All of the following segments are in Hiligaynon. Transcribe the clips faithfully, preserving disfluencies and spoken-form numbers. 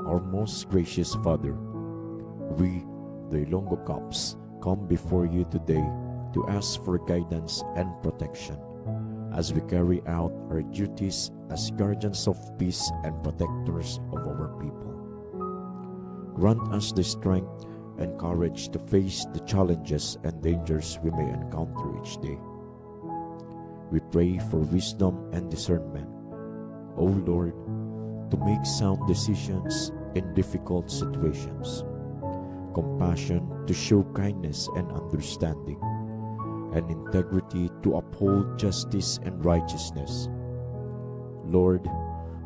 Our most gracious Father, we, the Ilonggo Cops, come before you today to ask for guidance and protection as we carry out our duties as guardians of peace and protectors of our people. Grant us the strength and courage to face the challenges and dangers we may encounter each day. We pray for wisdom and discernment, O Lord, to make sound decisions in difficult situations, compassion to show kindness and understanding, and integrity to uphold justice and righteousness. Lord,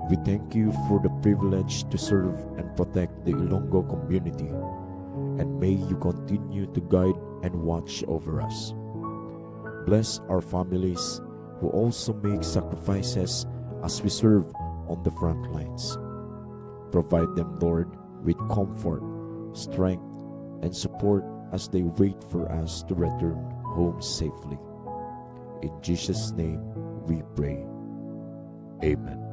we thank you for the privilege to serve and protect the Ilonggo community, and may you continue to guide and watch over us. Bless our families who also make sacrifices as we serve on the front lines. Provide them, Lord, with comfort, strength, and support as they wait for us to return home safely. In Jesus' name we pray. Amen.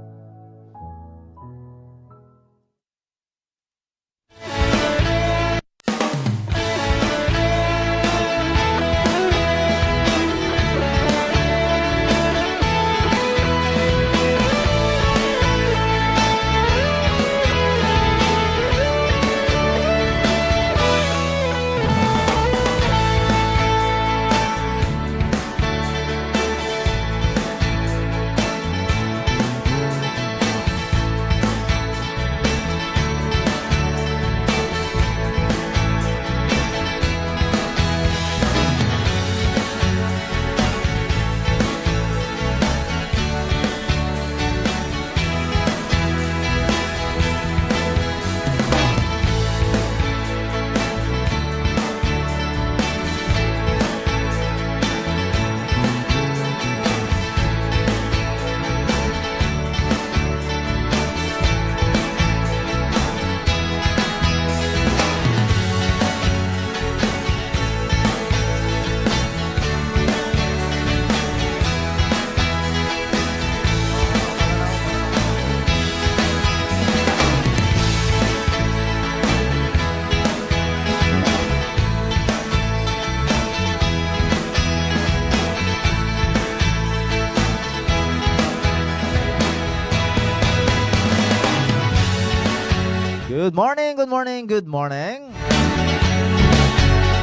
Good morning, good morning, good morning.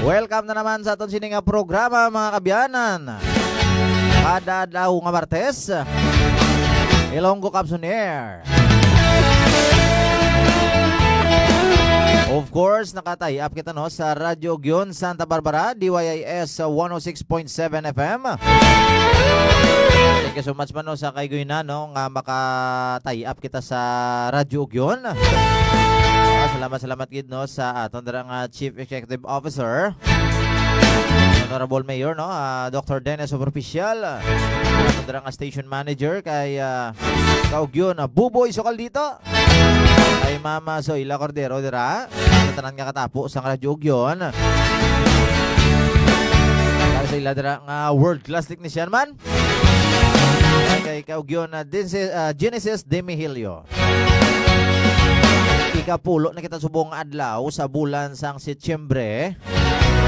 Welcome na naman sa aton sini nga programa, mga kaabyanan. Kada adlaw nga Martes, Ilonggo Cops on Air. Of course, naka-tie up kita, no, sa Radyo Ugyon Santa Barbara, D Y I S one oh six point seven F M. Thank you so much man, no, sa kay Guyna, no, nga maka-tie up kita sa Radyo Ugyon. Ah, salamat, salamat gid, no, sa aton dira nga Chief Executive Officer, Honorable Mayor, no, ah, Doctor Dennis Superficial, aton dira nga station manager kay, ah, Kaugyon, ah, Buboy Sukaldito. Kay Mama Zoila Cordero dira, sa tanan nga katapo sang Radyo Ugyon. Para sa ila dira nga world class technician man. Kay Kaugyon, ah, Densi-, ah, Genesis Demihilio. Ikapulo na kita subong nga adlaw sa bulan sang Setyembre,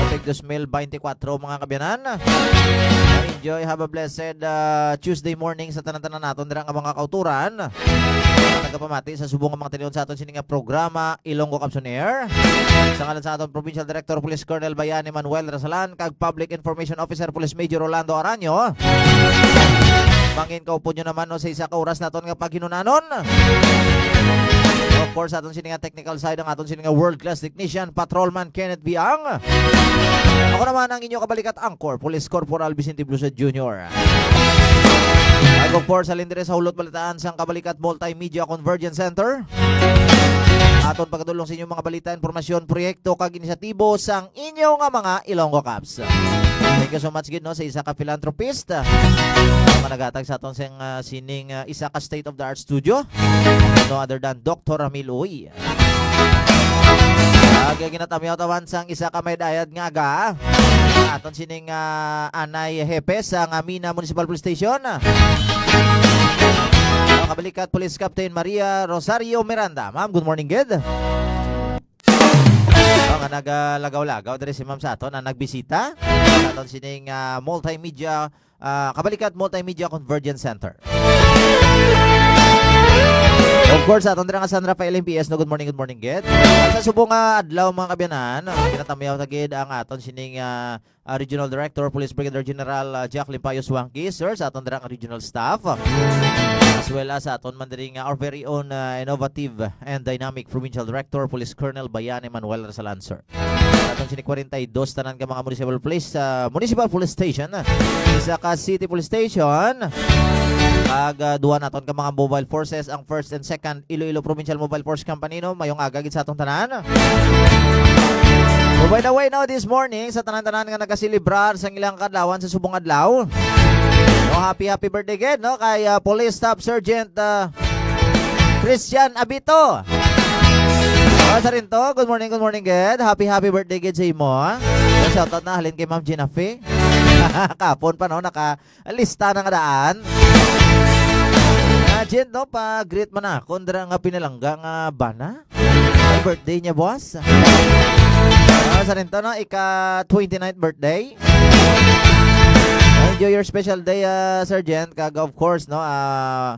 tuig dos mil bente kuwatro, mga kaabyanan. Enjoy, have a blessed, ah, Tuesday morning sa tanan-tanan naton dira nga mga kauturan. Nagapamati sa subong nga mga tinion sa aton sini nga programa, Ilonggo Cops on Air. Sa ngalan sa aton Provincial Director Police Colonel Bayani Manuel Rasalan, kag Public Information Officer Police Major Rolando Aranyo, mangin kaupod nyo naman, no, sa isa ka oras naton nga paghinunanon. Of course, sa aton sini nga technical side, ang aton sini nga world class technician, Patrolman Kenneth Biang. Ako naman ang inyo kabalikat anchor, Police Corporal Vicente Blusa Junior. Kag of course, halin diri sa Hulot Balitaan sang Kabalikat Multimedia Convergence Center. Aton pagadulong sa inyo mga balita, impormasyon, proyekto, kag inisyatibo sang inyo nga mga Ilonggo Cops. Thank you so much gid, no, sa isa ka philanthropist, ah, nga naghatag sa aton sing, ah, sining, ah, isa ka state-of-the-art studio. No other than Doctor Ramil Uy. Ag ginatamyaw taman sang isa ka may dayad nga aga. Aton sining, ah, anay hepe sa nga Mina Municipal Police Station. Of Kabalikat Police Captain Maria Rosario Miranda. Ma'am, good morning, good. Oh, nga nagalagaw-lagaw diri si Ma'am sa aton, ang nagbisita sa aton sining, ah, multimedia, ah, Kabalikat Multimedia Convergence Center. Of course, sa aton dira nga San Rafael M P S, no, good morning, good morning, good. Sa subong nga adlaw, mga kabyanan, kinatamyaw ta gid ang aton sining, ah, ah, Regional Director, Police Brigadier General, ah, Jack Limpayo Suangki, sir, sa aton dira nga regional staff, as well as sa aton man diri nga our very own, ah, innovative and dynamic Provincial Director, Police Colonel Bayan Emmanuel Rasalan, sir. Sa aton sini kwarenta y dos tanan ka mga municipal police, ah, municipal police station, isa ka city police station, ag, ah, duha naton ka mga mobile forces, ang first and second Iloilo Provincial Mobile Force Company, no? Mayong aga gid sa atong tanan. So, by the way, no, this morning, sa tanan-tanan nga nagaselebrar sang ilang kadlawan sa subong adlaw, no, happy, happy birthday gid, no, kay, ah, Police Staff Sergeant, ah, Christian Abito. Ah, sa rin to, good morning, good morning gid. Happy, happy birthday gid sa imo, ah. So, shoutout na halin kay Ma'am Gina Fe. Kapon pa, no, naka lista na nga daan. Imagine, no, pa-greet man ako, dira nga pinalangga nga bana. Ay, birthday niya, boss. Ah, sa rin to, no, ika twenty-ninth birthday. Enjoy your special day, ah, Sergeant. Kag, of course, no, ah,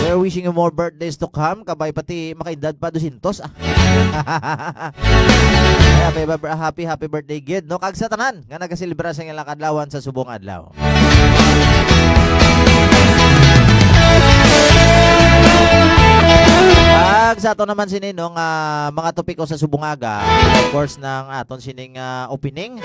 we're wishing you more birthdays to come. Kabay pati makaedad pa dosyentos, ah. Ay, happy, happy, happy birthday, gid, no? Kag sa tanan nga nagaselebrar sa ilang kadlawan sa subong adlaw. Ag sa ato naman sini, no, nga mga topiko sa subong aga, of course, nang aton sining, ah, opening.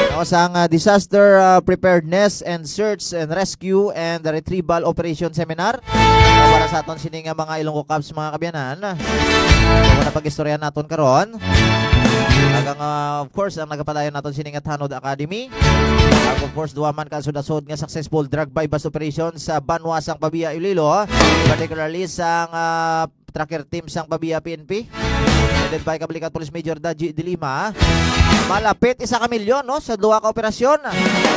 No, sang, ah, disaster, ah, preparedness and search and rescue and retrieval operation seminar. Para sa aton sini nga mga Ilonggo Cops, mga kabyanan. Amo na pag-istorya naton karon. Ag ang, ah, of course, ang nagapadayon naton sini nga Tanod Academy. Ag of course, duha man ka sud-asod nga successful drug buy-bust operation sa banwa sang Pavia, Iloilo, particularly sang, ah, tracker team sang Pavia P N P, headed by Kabalikat Police Major Daji de Lima. Malapit isa ka milyon, no, sa duha ka operasyon.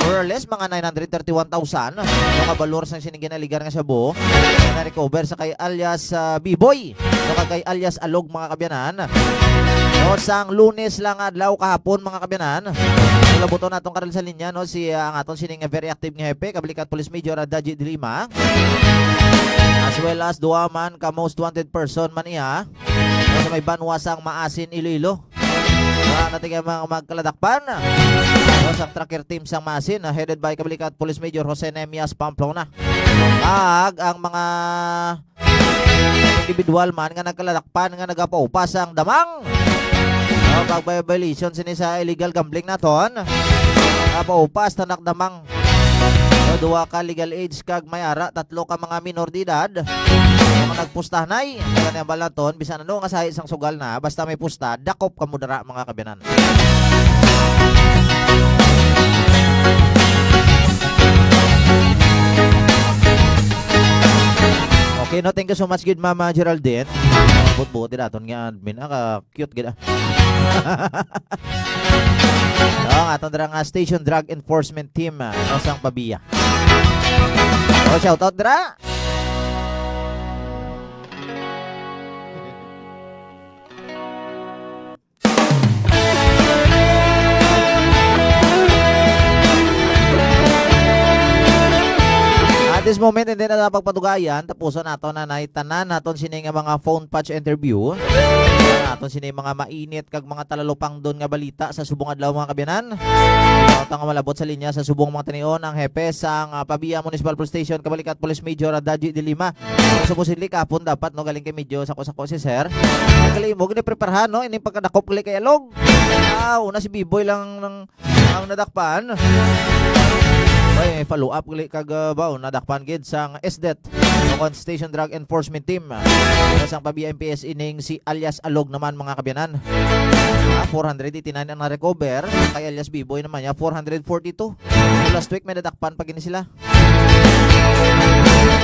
More or less, mga nine hundred thirty-one thousand, no, nga balor sang sining ginaligar nga shabu na na-recover sa kay alias, ah, Biboy, no, kag kay alias Alog, mga kabyanan. No, sang Lunes lang adlaw kahapon, mga kabyanan. Labuton naton karon sa linya, no, si, ah, ang aton sining very active nga hepe, Kabalikat Police Major, ah, Daji de Lima. As well as duha man ka most wanted person man iya. Sa may banwa sang Maasin, Iloilo. Wala na tingay mga magkaladakpan. Sa tracker team sang Maasin, ah, headed by Kabalikat Police Major Jose Nemias Pamplona. Ag ang mga individual man nga nagkaladakpan nga nagapaupas ang damang, ah, pag-violation sini sa illegal gambling naton. Gapaupas tanak damang. So, duha ka legal age kag may ara, tatlo ka mga minor de edad. Mga nagpustahanay, kani ang balaton, bisan ano nga sahi sang sugal na, basta may pusta, dakop kamo dara, mga kabyanan. Okay, no? Thank you so much, good Mama Geraldine. Buot-buot din aton nga admin. Ah, ka-cute gid, ah. No, ang aton dira nga Station Drug Enforcement Team, ah, no, sang Pavia. Oh, shout out dira. At this moment, hindi na lang pagpatugayan. Tapuson nato na nay tanan naton sini nga mga phone patch interview. Naton sini mga mainit kag mga talalupangdon nga balita sa subong adlaw, mga kabyanan. Ikaw ta nga malabot sa linya sa subong mga tanion, ang hepe sang, ah, Pavia Municipal Police Station, Kabalikat Police Major, ah, Daji de Lima. Supposedly, kahapon dapat, no, galing kay medyo sako-sako si sir. Nagkalimog, ni preparahan, no? Ining pagkadakop gali kay Alog. Ah, una si Biboy lang nang ang nadakpan. Ay, follow up gali kag, ah, baw, nadakpan gid sang SDET, o kon Station Drug Enforcement Team. Pero sang Pavia M P S ining si alias Alog naman, mga kabyanan. Ah, four hundred eighty-nine ang na-recover. Kay alias Biboy naman niya, four hundred forty-two. So, last week may nadakpan pa gini sila.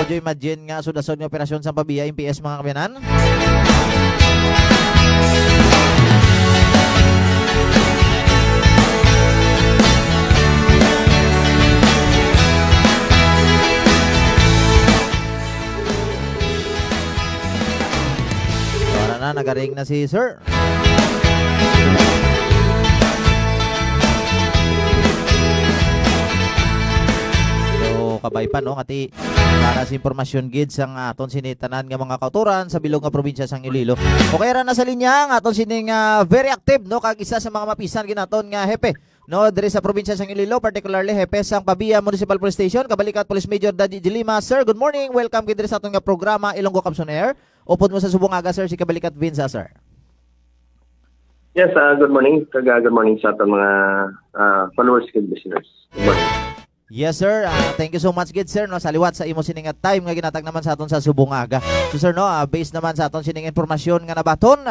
Could you imagine nga asod-asod nga operasyon sa Pavia M P S, mga kabyanan? Ah, nagaring na si sir. So, kabay pa, no? Kati, para sa impormasyon gid sang aton sini tanan nga mga kautoran sa bilog nga probinsya sang Iloilo. Okay ra na sa linya ang aton sining, ah, very active, no? Kag isa sa mga mapisan ginaton nga hepe, no, diri sa probinsya sang Iloilo, particularly hepe sang Pavia Municipal Police Station, Kabalikat Police Major Daddy Dilima. Sir, good morning. Welcome gid diri sa aton nga programa, Ilonggo Cops on Air. Upod mo sa subong aga, sir, si Kabalikat Vince, ah, sir. Yes, ah, good morning. Kag, ah, good morning sa aton mga, ah, followers kag listeners. Good morning. Yes, sir. Ah, thank you so much gid, sir, no, sa liwat sa imo sini nga time nga ginatag naman sa aton sa subong nga aga. So, sir, no, ah, based naman sa aton sining impormasyon nga nabaton,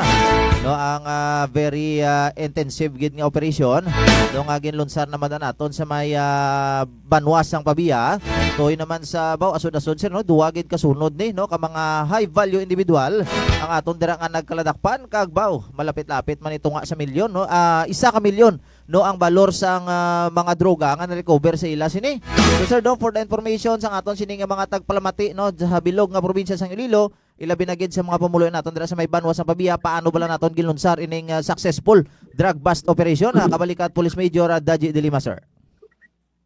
no, ang, ah, very, ah, intensive gid nga operation, no, nga ginlunsar naman na naton sa may, ah, banwa sang Pavia. Tuoy naman sa baw asod-asod, sir, no, duwa gid kasunod ni, no, ka mga high value individual ang aton dira nga nagkaladakpan kag baw malapit-lapit man ito nga sa milyon, no, ah, isa ka milyon, no, ang balor sang, ah, mga droga nga na-recover sa ila sini. So, sir, no, for the information sang aton sini nga mga tagpalamati, no, sa bilog nga probinsya sang Iloilo, ilabi na gid sa mga pumuluyo naton dira sa may banwa sang Pavia, paano bala naton ginlunsar ining, ah, successful drug bust operation, ah, Kabalikat Police Major, ah, Daji de Lima, sir?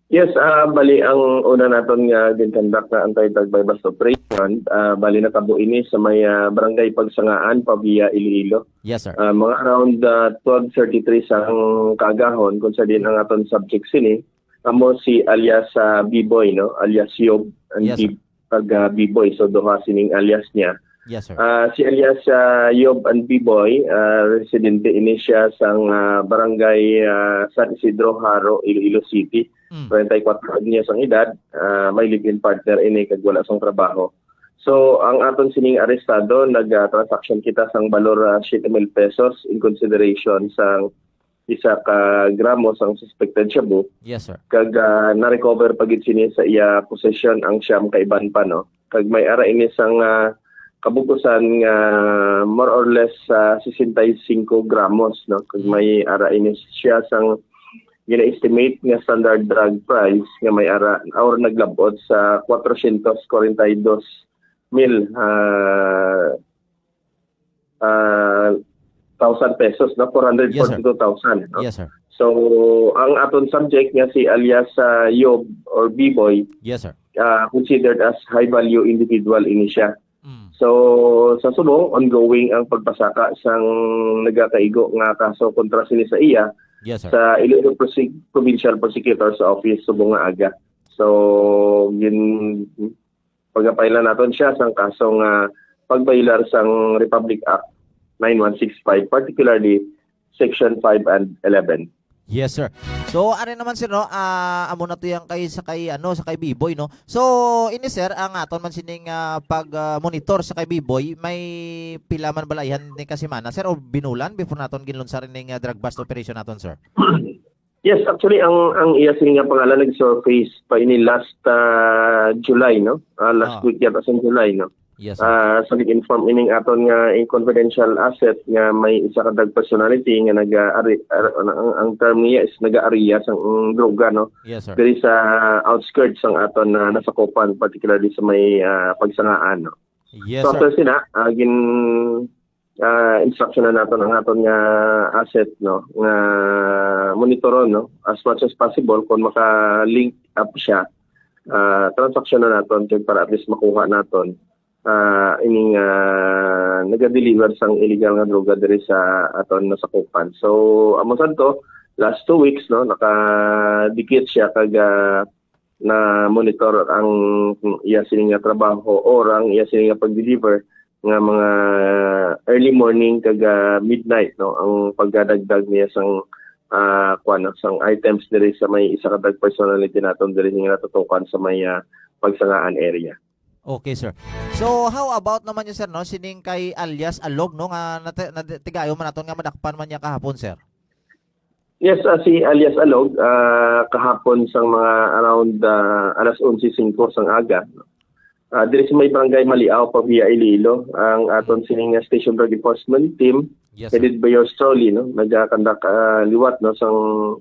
Yes, ah, bali ang una naton nga ginkandak nga anti-drug bust operation, ah, bali natabo ini sa may, ah, Barangay Pagsangaan, Pavia, Iloilo. Yes, sir. Ah, mga around, ah, twelve thirty-three sang kaagahon, kung sa din ang aton subject sini, amo si alias, ah, Biboy, no? Alias Yob and Yes, sir. Bib-, kag, ah, Biboy. So, duha sining alias niya. Yes, sir. Ah, si alias, ah, Yob and Biboy, ah, residente ini siya sang, ah, barangay, ah, San Isidro, Jaro, Iloilo City. Mm. Treinta y cuatro anyos ang edad, ah, may live-in partner ini kag wala sang trabaho. So, ang aton sining arestado, nag, ah, transaction kita sang balor, ah, siete mil pesos in consideration sang isa ka gramo sang suspected shabu. Yes, sir. Kag, ah, na-recover pa gid sini sa iya posesyon ang siyam ka iban pa, no? Kag may ara ini sang, ah, kabug-osan nga more or less, ah, sesenta y cinco gramos, no? Kag Mm. may ara ini siya sang gina-estimate nga standard drug price nga may ara or naglab-ot sa cuatrocientos cuarenta y dos mil, ah, ah, thousand pesos, no? Four hundred forty-two thousand, no? Yes, sir. So, ang aton subject nga si alias, ah, Yob or Biboy, Yes, sir. ah, considered as high value individual ini siya. Mm. So, sa subong, ongoing ang pagpasaka sang nagakaigo nga kaso kontra sini sa iya Yes, sir. sa Iloilo Prosi-, Provincial Prosecutor's Office subong nga aga. So, gin-, pagapailan naton siya sang kaso nga pagbaylar sang Republic Act nine one six five, particularly Section five and eleven. Yes, sir. So, ari naman, sir, no, ah, amo na to yang kay, sa kay, ano, sa kay Biboy, no? So, ini, sir, ang aton man sining, ah, pag, ah, monitor sa kay Biboy, may pila man balay han ni ka semana, sir, o binulan before naton ginlunsar ining, ah, drug bust operation naton, sir? Yes, actually, ang, ang iya sini nga pangalan nag-surface pa ini last, ah, July, no? Ah, last Ah. week yata sa July, no? Yes, sir. Ah, sa nag-inform ining aton nga in confidential asset nga may isa ka drug personality nga naga-ari-, ar-, ang, ang term niya is naga-area sang droga, no? Yes, sir. Diri sa outskirts sang aton na nasakupan, particularly sa may, ah, Pagsangaan, no? Yes, So, sir. after sina, ah, gin-, ah, instruction na naton ang aton nga asset, no, nga monitoron, no, as much as possible kung maka-link up siya, ah, transaction na naton kay para at least makuha naton, ah, ining, ah, naga-deliver sang illegal nga droga diri sa aton nasakupan. So, amo sad to, last two weeks, no, nakadikit siya kag, ah, na monitor ang iya sini nga trabaho or ang iya sini nga pag-deliver nga mga early morning kag, ah, midnight, no, ang pagdadagdag niya sang, ah, kuwan, no, sang items diri sa may isa ka drug personality naton diri nga natutukan sa may, ah, Pagsangaan area. Okay, sir. So, how about naman yun, sir, no? Sining kay alias Alog, no, nga nati-, nati-, tigayon man naton nga madakpan man niya kahapon, sir? Yes, ah, si alias Alog, ah, kahapon sang mga around, ah, alas onse singko sang aga, no? Ah, diri sa may barangay Maliao, Pavia, Iloilo, ang aton sining, ah, Station Drug Enforcement Team, Yes, sir. headed by yours truly, no? Nagakandak, ah, liwat, no, sang,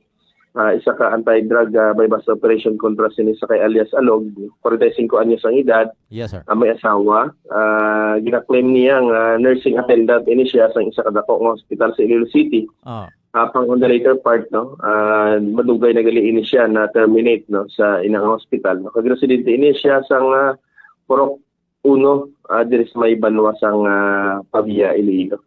ah, isa ka anti-drug, ah, buy-bust operation kontra sini sa kay alias Alog, forty-five anyos ang edad, Yes, sir. ah, may asawa. Ah, gina-claim niya nga nursing attendant ini siya sa isa ka dako nga hospital sa Iloilo City. Ah. Apang on the later part, no, ah, madugay na gali ini siya na-terminate, no, sa inang hospital, no. Kag residente ini siya sang, ah, Purok Uno, ah, diri sa may banwa sang, ah, Pavia, Iloilo.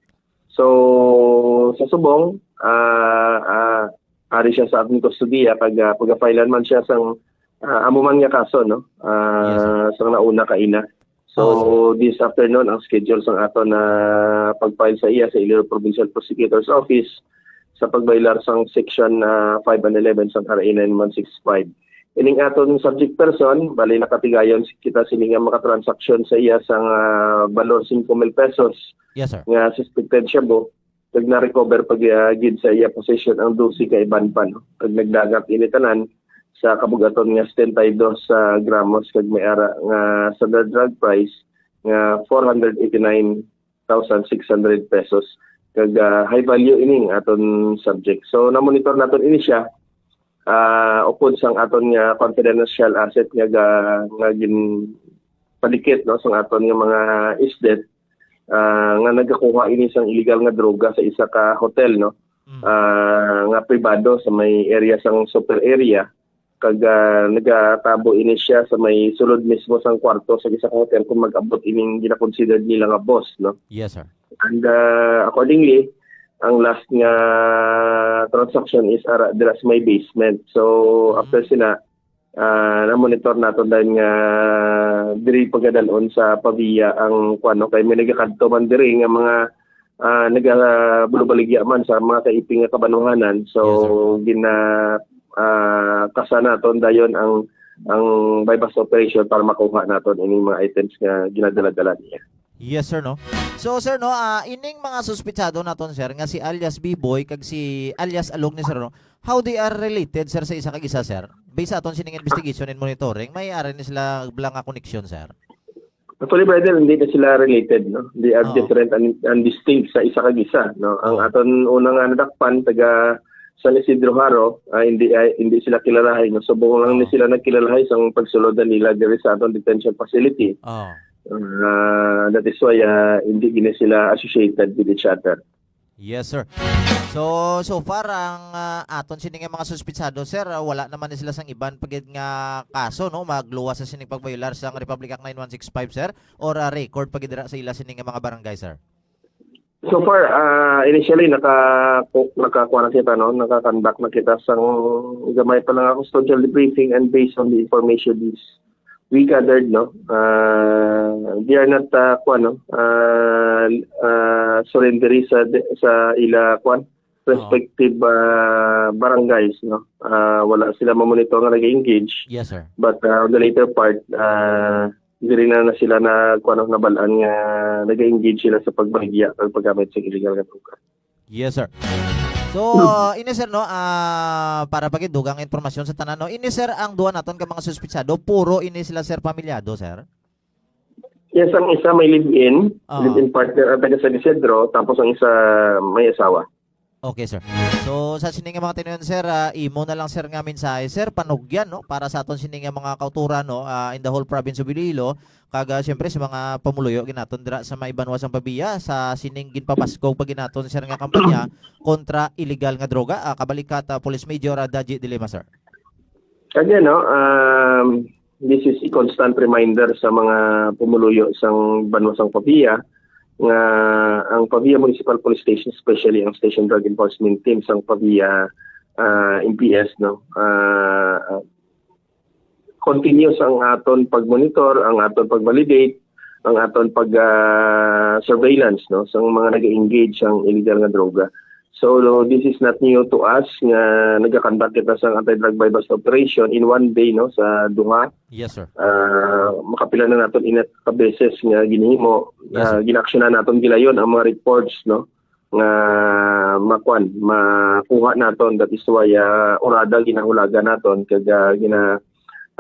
So, sa subong, ah, ah, ari siya sa aton kustodiya kag, ah, pagafilean man siya sang, ah, amo man nga kaso, no? Yes, sir. Ah, sang nauna kaina. So, Oh, sir. this afternoon ang schedule sang aton na pag-file sa iya sa Iloilo Provincial Prosecutor's Office sa pagbaylar sang Section, ah, five and eleven sang R A nine one six five. Ining aton subject person, bali nakatigayon si-, kita sini nga makatransaksyon sa iya sang, ah, balor singko mil pesos Yes, sir. nga suspected shabu, kag na-recover pa gi-, ah, gid sa iya possession ang dose ka iban pa, no? Kag nagdagat ini tanan sa kabug-aton nga setenta y dos, ah, gramos kag may ara nga standard drug price nga four hundred eighty-nine thousand six hundred pesos. Kag, ah, high value ini nga aton subject. So, na-monitor naton ini siya, ah, upod sang aton nga confidential asset nga ga-, nga ginpadikit, no, sang aton nga mga isdet, ah, nga nagakuha ini sang illegal nga droga sa isa ka hotel, no, Mm. ah, nga pribado sa may area sang super area. Kag, ah, nagatabo ini siya sa may sulod mismo sang kwarto sa isa ka hotel kung mag-abot ining gina-consider nila nga boss, no? Yes, sir. And, ah, accordingly, ang last nga transaction is ara dira sa may basement. So, Mm. after sina, ah, na-monitor naton dahil nga diri pagadalon sa Pavia ang kuwan, no? Kay may nagakadto man diri nga mga, ah, nagabaligya man sa mga kaiping nga kabanwahanan. So, Yes, sir. gina-, ah, kasa naton dayon ang, ang buy-bust operation para makuha naton ining mga items nga ginadala-dala niya. Yes, sir, no? So, sir, no, ah, ining mga suspitsado naton, sir, nga si alias B-Boy kag si alias Alog ni, sir, no? How they are related, sir, sa isa kag isa, sir? Based sa aton sining investigation and monitoring, may ari ni sila bala nga koneksyon, sir? Actually, brother, hindi na sila related, no? They are Oo. different and, and distinct sa isa kag isa, no? Ang Oo. aton una nga nadakpan, taga San Isidro Jaro, ah, hindi, ah, hindi sila kilalahay, no? Subong lang ni Oo. sila nagkilalahay sa pagsulod na nila diri sa aton detention facility. Oo. Ah, that is why, ah, hindi gini sila associated with each other. Yes, sir. So, so far, ang, ah, aton sini nga mga suspitsado, sir, ah, wala naman ni sila sang iban pa gid nga kaso, no? Magluwas sa sining pagbayolar sang Republic Act nine one six five, sir? Or, ah, record pa gid dira sa ila sini nga mga barangay, sir? So far, ah, initially, naka-, nakakuha na kita, no? Naka-conduct na kita sang gamay pa lang nga custodial debriefing, and based on the information is we gathered, no, ah, they are not, ah, kuwan, no, ah, ah, surrendery sa, sa ila, kuwan, Oo. respective, ah, barangays, no. Ah, wala sila mamonitor nga nag-engage. Yes, sir. But, ah, on the later part, ah, diri na, na sila na, kuwan, no, nabalaan nga nag-engage sila sa pagbaligya o paggamit sa illegal nga droga. Yes, sir. So, ini, sir, no, ah, para pa gid dugang impormasyon sa tanan, no. Ini, sir, ang duha naton ka mga suspitsado, puro ini sila, sir, pamilyado, sir? Yes, ang isa may live-in, Ah. live-in partner ang taga San Isidro, tapos ang isa may asawa. Okay, sir. So, sa sini nga mga tinuyon, sir, ah, imo na lang, sir, nga mensahe, sir, panugyan, no, para sa aton sini nga mga kauturan, no, ah, in the whole province of Iloilo, kag, ah, siyempre, sa mga pumuluyo gid naton dira sa may banwa sang Pavia, sa sining ginpabaskog pa gid naton, sir, nga kampanya kontra illegal nga droga. Ah, kabalikat, ah, Police Major, ah, Daji de Lima, sir. Again, no, um, this is a constant reminder sa mga pumuluyo sang banwa sang Pavia nga ang Pavia Municipal Police Station, especially ang Station Drug Enforcement Team sang Pavia, ah, M P S, no, ah, continuous ang aton pag-monitor, ang aton pag-validate, ang aton pag, ah, surveillance, no, sa mga nag-engage sang illegal nga droga. So, this is not new to us nga nagakonduct kita sa anti-drug buy-bust operation in one day, no, sa duha. Yes, sir. Ah, makapila na naton inat ka beses nga ginhimo. Yes, Ah, sir. Ginaksyonan naton gilayon ang mga reports, no, nga makuan, makuha naton. That is why, ah, urada ginahulagan naton kag, ah, gina-,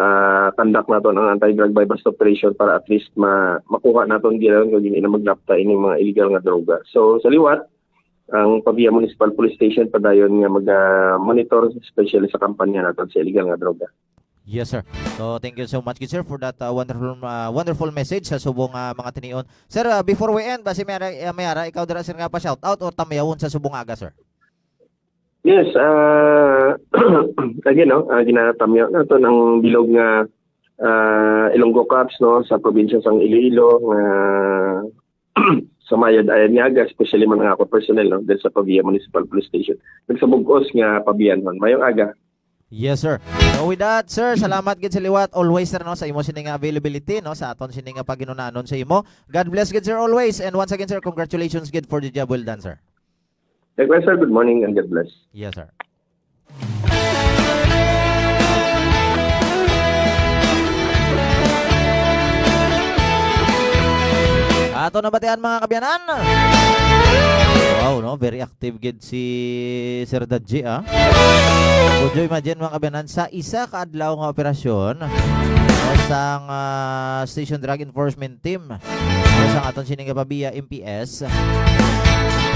ah, conduct naton ang anti-drug buy-bust operation para at least ma-, makuha naton gilayon kag hindi na maglapta ining mga illegal nga droga. So, sa liwat, ang Pavia Municipal Police Station padayon nga mag-, ah, monitor, especially sa kampanya naton sa illegal nga droga. Yes, sir. So, thank you so much, good sir, for that, uh, wonderful, uh, wonderful message sa subong, uh, mga tinion. Sir, uh, before we end, basi may ara, uh, may ara ikaw dira, sir, nga pa-shoutout or tamyawon sa subong aga, sir? Yes, uh, again, no, uh, ginatamyaw naton ang bilog nga, uh, Ilonggo Cops, no, sa probinsya sang Iloilo, nga sa mayad ayad nga aga, especially man ang ako personnel, no, diri sa Pavia Municipal Police Station. Nagsabugos nga pabiyanhon. Mayong aga. Yes, sir. So with that, sir, salamat gid sa liwat. Always, sir, no, sa imo sini nga availability, no, sa aton sini nga paghinunanon sa imo. God bless gid, sir, always. And once again, sir, congratulations gid for the job well done, sir. Likewise, sir. Good morning and God bless. Yes, sir. Ato na batian, mga kabyanan. Wow, no? Very active gid si Sir Dadji, ah. Could you imagine, mga kabyanan, sa isa ka adlaw nga operasyon, no, sang, ah, Station Drug Enforcement Team, no, sang aton sini nga Pavia M P S.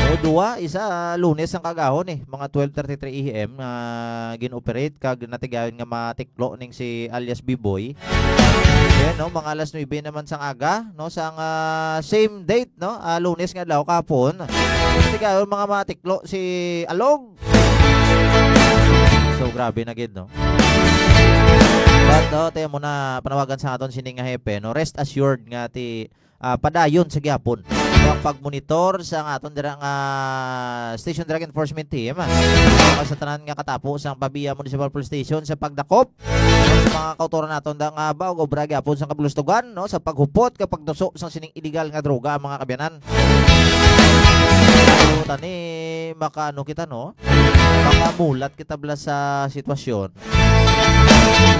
So, duwa, isa, ah, Lunes ang kagahon, eh, mga twelve thirty-three A M, ah, gin-operate kag natigayon nga matiklo ning si alias B-Boy. Then, no, mga alas nuebe naman sang aga, no, sang, ah, same date, no, ah, Lunes nga adlaw, kahapon. Tigayon mga matiklo si Alog. So, grabe na gid, no? But, no, tayo muna panawagan sa aton sini nga hepe, no? Rest assured nga ti, ah, padayon sa gihapon ang pagmonitor sa aton dira nga Station Drug Enforcement Team, ah, sa tanan nga katapo sang Pavia Municipal Police Station sa pagdakop sa mga kautoran naton da nga baog obra gyapon sa kabulustugan, no, sa paghupot kag pagtuso sang sining illegal nga droga, mga kabyanan. So, tani, makaano kita, no? Makamulat kita bala sa sitwasyon.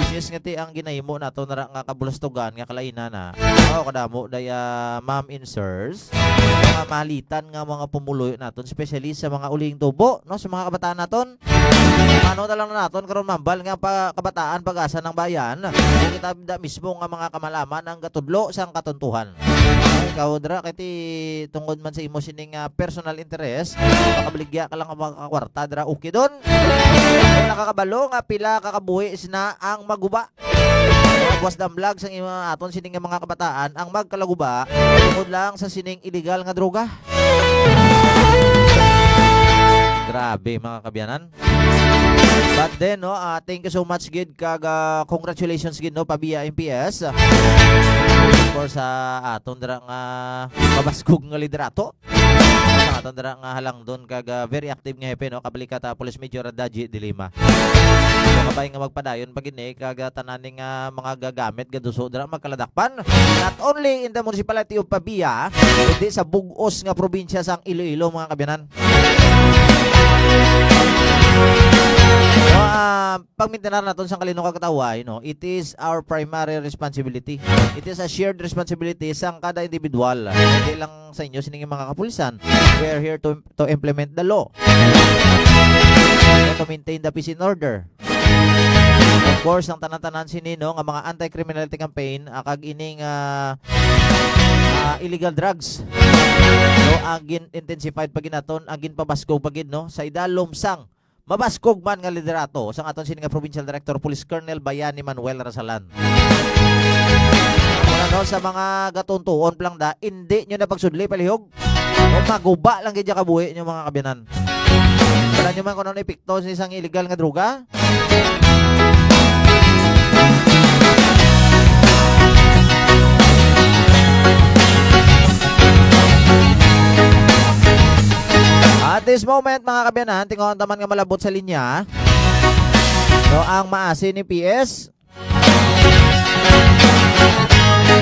Which is nga ti ang ginahimo nato na ra nga kabulustugan nga kalainan na. Mao kadamo, daya, ma'am and sirs, mga mahalitan nga mga pumuluyo naton, especially sa mga uling tubo, no, sa mga kabataan naton. Ano na lang na naton karon, mambal nga pa, kabataan, pag-asa ng bayan, kung kita da mismo nga mga kamalaman ang gatudlo sang katuntuhan. Ay, ikaw, dra, kay ti, tungod man sa imo sining, ah, personal interest, makabaligya ka lang ang mga kakwarta, dra, okay dun. Wala ka kabalo nga pila ka kabuhi sina ang maguba. Buwas damlag sang imo, aton sini nga mga kabataan ang magkalaguba tungod lang sa sining illegal nga droga. Grabe, mga kabyanan. But then, no, ah, thank you so much gid kag, ah, congratulations gid, no, Pavia M P S. Of course, sa aton dira nga mabaskog nga liderato. Sa aton dira nga halangdon kag, ah, very active nga hepe, no, kabalikat, ah, Police Major Daji de Lima. So, kabay nga magpadayon pa gid ni kag, ah, tanan ni nga mga gagamit gaduso dira magkaladakpan. Not only in the municipality of Pavia, kundi sa bug-os nga probinsya sang Iloilo, mga kabyanan. So, ah, pagmintinar naton sang kalino kag katawhay, no, it is our primary responsibility. It is a shared responsibility sang kada individual. Hindi lang sa inyo sining mga kapulisan. We are here to, to implement the law. To maintain the peace and order. Of course, ang tanan-tanan sini, no, nga mga anti-criminality campaign, ah, kag ining, ah, ah, illegal drugs, no, ang gin-intensified pa gid naton, ang ginpabaskog pa gid, no, sa idalom sang mabaskog man nga liderato sang aton sini nga Provincial Director Police Colonel Bayani Manuel Rasalan. Ano, no, sa mga gatuntuon pa lang da, hindi nyo na pagsudli, palihog. O maguba lang gid ya kabuhi nyo, mga kabyanan. Wala nyo man kung ano epekto sa isang illegal nga droga. At this moment, mga kabyanan, tingon taman nga malabot sa linya. So, ang maasin ni P S.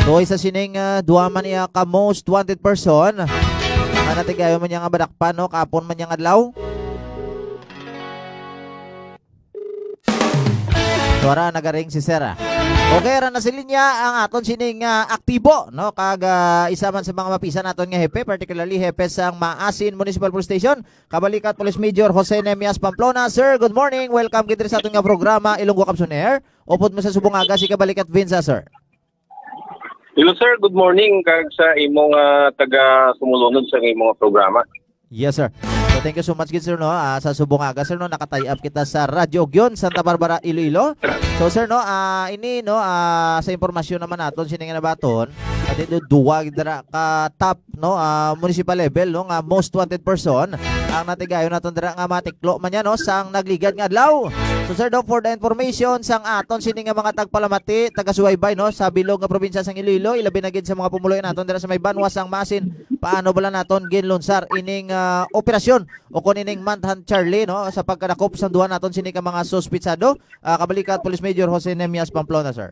So, isa sining, ah, duha man niya ka most wanted person. Ang natigayon man niya nga badakpan, no? Kapon man niya nga adlaw. So, ara, nagaring si Sir, ah. Okay, ara na sa linya ang aton sining, ah, aktibo, no? Kag, ah, isa man sa mga mapisan naton nga hepe, particularly hepe sang Maasin Municipal Police Station, kabalikat Police Major Jose Nemias Pamplona. Sir, good morning. Welcome gid diri sa aton nga programa, Ilonggo Cops on Air. Upod mo sa subong aga si kabalikat Vince, ah, sir. Hello, sir. Good morning, kag sa imong, ah, taga sumulunod sa imong programa. Yes, sir. So, thank you so much gid, sir, no? Ah, sa subong nga aga, sir, no, naka-tie up kita sa Radyo Ugyon, Santa Barbara, Iloilo. So, sir, no, ah, ini, no, ah, sa impormasyon naman naton sini nga nabaton, ati do duwa gid dira ka top, no, ah, municipal level, no, nga most wanted person ang natigayon naton dira nga matiklo man yan, no, sang nagligad nga adlaw. So, sir, no, for the information sang aton sini nga mga tagpalamati, taga-subaybay, no, sa bilog nga probinsya sang Iloilo, ilabi na gid sa mga pumuluyo naton dira sa may banwa sang Maasin, paano bala naton ginlunsar ining, ah, operasyon o kon ining manhunt, Charlie, no, sa pagkadakop sang duha naton sini ka mga suspitsado, ah, kabalikat Police Major Jose Nemias Pamplona, sir?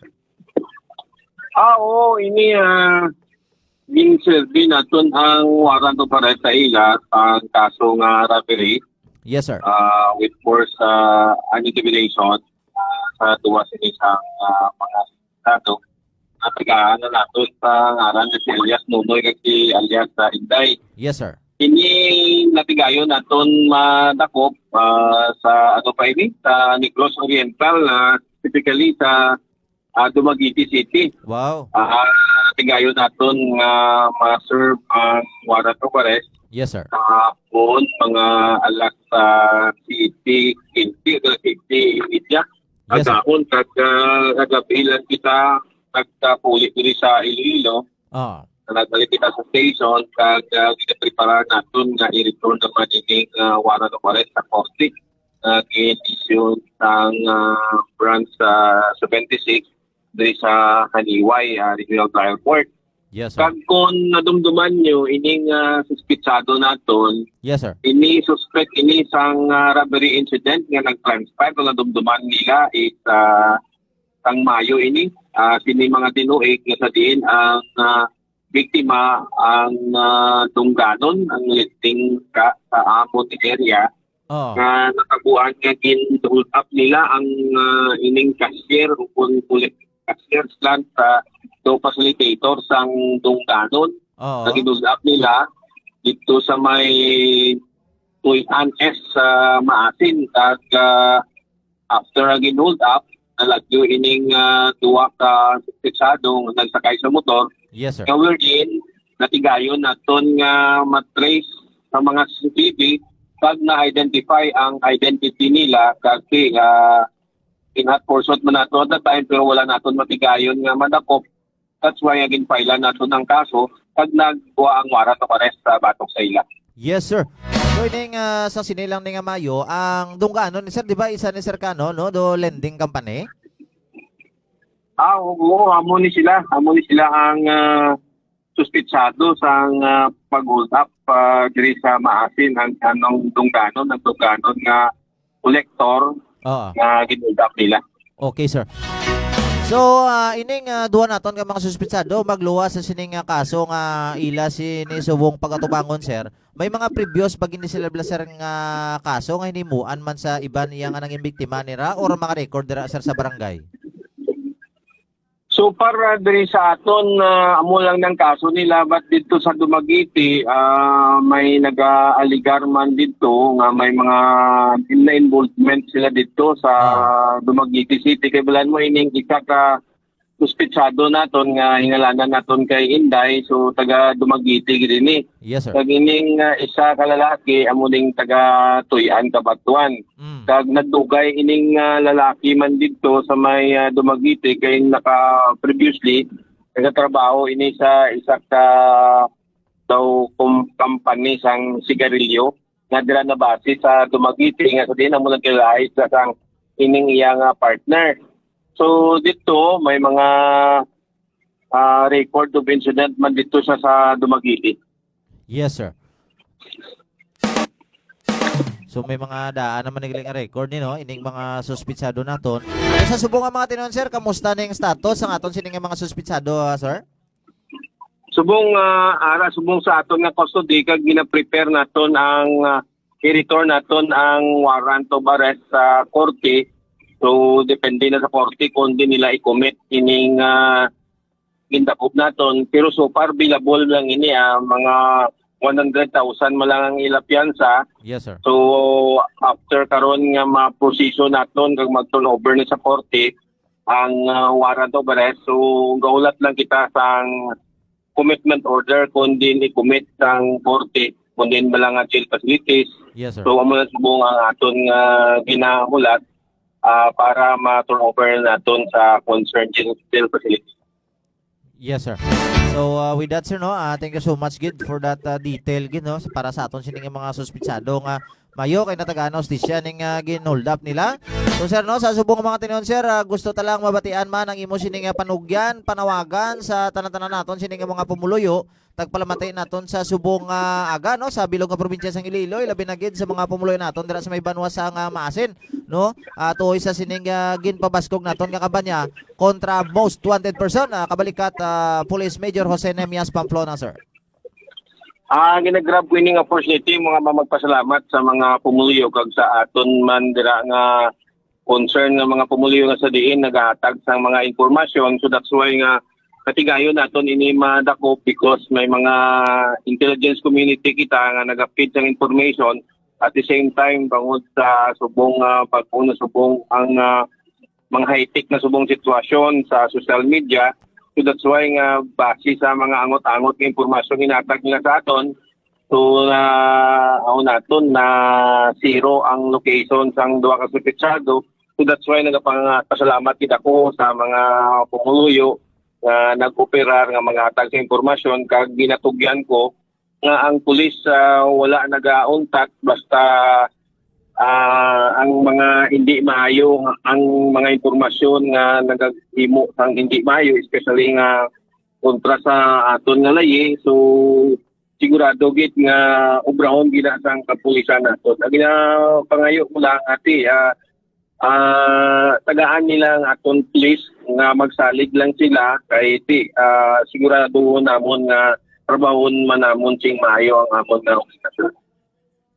Ah, oo, ini, ah, ginserbi naton ang warrant of arrest sa ila, ang kaso nga robbery, Yes, sir. ah, with force, ah, and intimidation, ah, sa duwa sini sang, ah, mga estado. Natagaan na naton sa ngaran ni si alias Nonoy kag si alias, ah, Inday. Yes, sir. Ini natigayon naton madakop, ah, sa, ano pa ini, sa Negros Oriental, ah, specifically sa, ah, Dumaguete City. Wow. Ah, natigayon naton nga ma-serve ang warrant of arrest Yes, sir. kahapon, mga alas, ah, siyete quince, alas siyete y media. Yes, sir. Agahon kag, ah, kagabi lang kita nagkapuli diri sa Iloilo. Ah. Nagbalik kita sa station kag, ah, ginaprepara naton nga i-return naman ining, ah, warrant of arrest sa korte nga gin-issue sang, ah, branch sa seventy-six diri sa Janiuay, ah, Regional Trial Court. Yes, sir. Kag kung nadumduman nyo, ining, ah, suspitsado naton, Yes, sir. ini suspect ini sang, ah, robbery incident nga nag-transpire, kung nadumduman nila, is, ah, sang Mayo ini, ah, sini mga tinuig nga sa diin ang, ah, biktima ang, ah, dungganon, ang lending ka sa amon area, Oh. nga nakabuan nga gin-hold up nila ang, ah, ining cashier o kung ulit cashier slant sa do facilitator sang dungganon. Oh. Nga gin-hold up nila dito sa may Tuyan S sa Maasin. Kag, ah, after nga gin-hold up, nalagyo ining, ah, duha ka suspetsado nga nagsakay sa motor. Yes, sir. Nga wherein, natigayon naton nga matrace sa mga C C T V kag na-identify ang identity nila kasi, ah, in hot pursuit man nato at that time, pero wala naton matigayon nga madakop. That's why nga ginfile naton ang kaso kag nagkuha ang warrant of arrest sa batok sa ila. Yes, sir. So, ining, ah, sa sini lang ni nga Mayo, ang dungganon ni sir, di ba, isa ni Sir Kano, no, do lending company? Ah, oo, amo ni sila. Amo ni sila ang, ah, suspitsado sang, ah, pag-hold up, ah, diri sa Maasin, ang anong dungganon, ang dungganon nga kolektor Oo. nga gin-hold up nila. Okay, sir. So, ah, ining, ah, duha naton nga mga suspitsado magluwas sa sining nga kaso nga ila sini subong pagatubangon, sir. May mga previous ba gid ni sila bala, sir, nga kaso nga hinimuan man sa iban iya nga nangin biktima nira or mga record dira, sir, sa barangay? So far, ah, diri sa aton, ah, amo lang nang kaso nila, but dito sa Dumaguete, ah, may nag-aaligar man dito nga may mga na-involvement sila dito sa Ah. Dumaguete City. Kay balan mo ining isa ka suspitsado naton nga hingalanan naton kay Inday, so taga Dumaguete gid ini. Yes, sir. Kag ining, ah, isa ka lalaki amo ning taga Tuyan, Cabatuan. Mm. Kag nagdugay ining, ah, lalaki man didto sa may, ah, Dumaguete kay naka previously nagatrabaho ini sa isa ka daw kum-, company sang sigarilyo nga dira na base sa Dumaguete nga sa diin amo nagkalahi sa sang ining iya nga partner. So dito may mga, ah, record of incident man dito sa, sa Dumaguete. Yes, sir. So may mga daan naman nila nga record ni, no, ining mga suspitsado naton. Sa subong nga mga tinuon, sir, kamusta ning status ang aton sini nga mga suspitsado, ah, sir? Subong, ah, ara, subong sa aton nga custody kag gina-prepare naton ang, ah, i-return naton ang warrant of arrest sa korte. So depende na sa korte kung di nila i-commit ining, ah, gindakop naton. Pero so far, billable lang ini, ah, mga one hundred thousand man lang ang ila piyansa. Yes, sir. So after karon nga maproseso naton kag mag-turnover ni sa korte ang, ah, warrant of arrest, so gahulat lang kita sang commitment order kung di ni-commit sang korte kundi bala nga jail facilities. Yes, sir. So, amo na subong ang aton nga ginahulat, ah, para ma-turn over naton sa concerned jail, jail facility. Yes, sir. So, uh, with that, sir, no, uh, thank you so much gid for that, uh, detail gid, no, para sa aton sining mga suspitsado nga mayo kay natagaan na hustisya ning, uh, gin-hold up nila. So, sir, no, sa subong nga mga tinuon, sir, uh, gusto ta lang mabatian man ang imo sining, uh, panugyan, panawagan sa tanan-tanan naton sining mga pumuluyo, tagpalamati naton sa subong nga aga, no, sa bilog nga probinsya sang Iloilo, ilabi na gid sa mga pumuluyo naton dira sa may banwa sang, uh, Maasin, no, uh, tuoy sa sining, uh, ginpabaskog naton nga kampanya kontra most wanted person, ah, kabalikat, ah, Police Major Jose Nemias Pamplona, sir. Ah, ginagrab ko ining opportunity, mga ma-, magpasalamat sa mga pumuluyo kag sa aton man dira nga concern nga mga pumuluyo nga sa diin nagahatag sang mga impormasyon. So that's why nga katigayon naton ini madakop because may mga intelligence community kita nga nagapid sang information at the same time bangod sa subong, ah, pag-una subong ang, ah, mga high-tech na subong sitwasyon sa social media. So that's why nga base sa mga angot-angot nga impormasyon ginatag nila sa aton, so na ako naton na zero ang location sang duha ka suspetsado. So that's why nagapasalamat gid ako sa mga pumuluyo nga nag-operar nga maghatag sa impormasyon kag ginatugyan ko nga ang pulis, ah, wala nagauntat basta, ah, ang mga hindi maayo, ang mga impormasyon nga nagahimo sang hindi maayo, especially nga kontra sa aton nga layi. So, sigurado gid nga obrahon gid na sang kapulisan naton. Ang ginapangayo ko lang, ate, ah, ah, tagaan nila ang aton please nga magsalig lang sila kay ti, ah, sigurado namon nga trabahon man namon sing maayo ang amon nga organisasyon.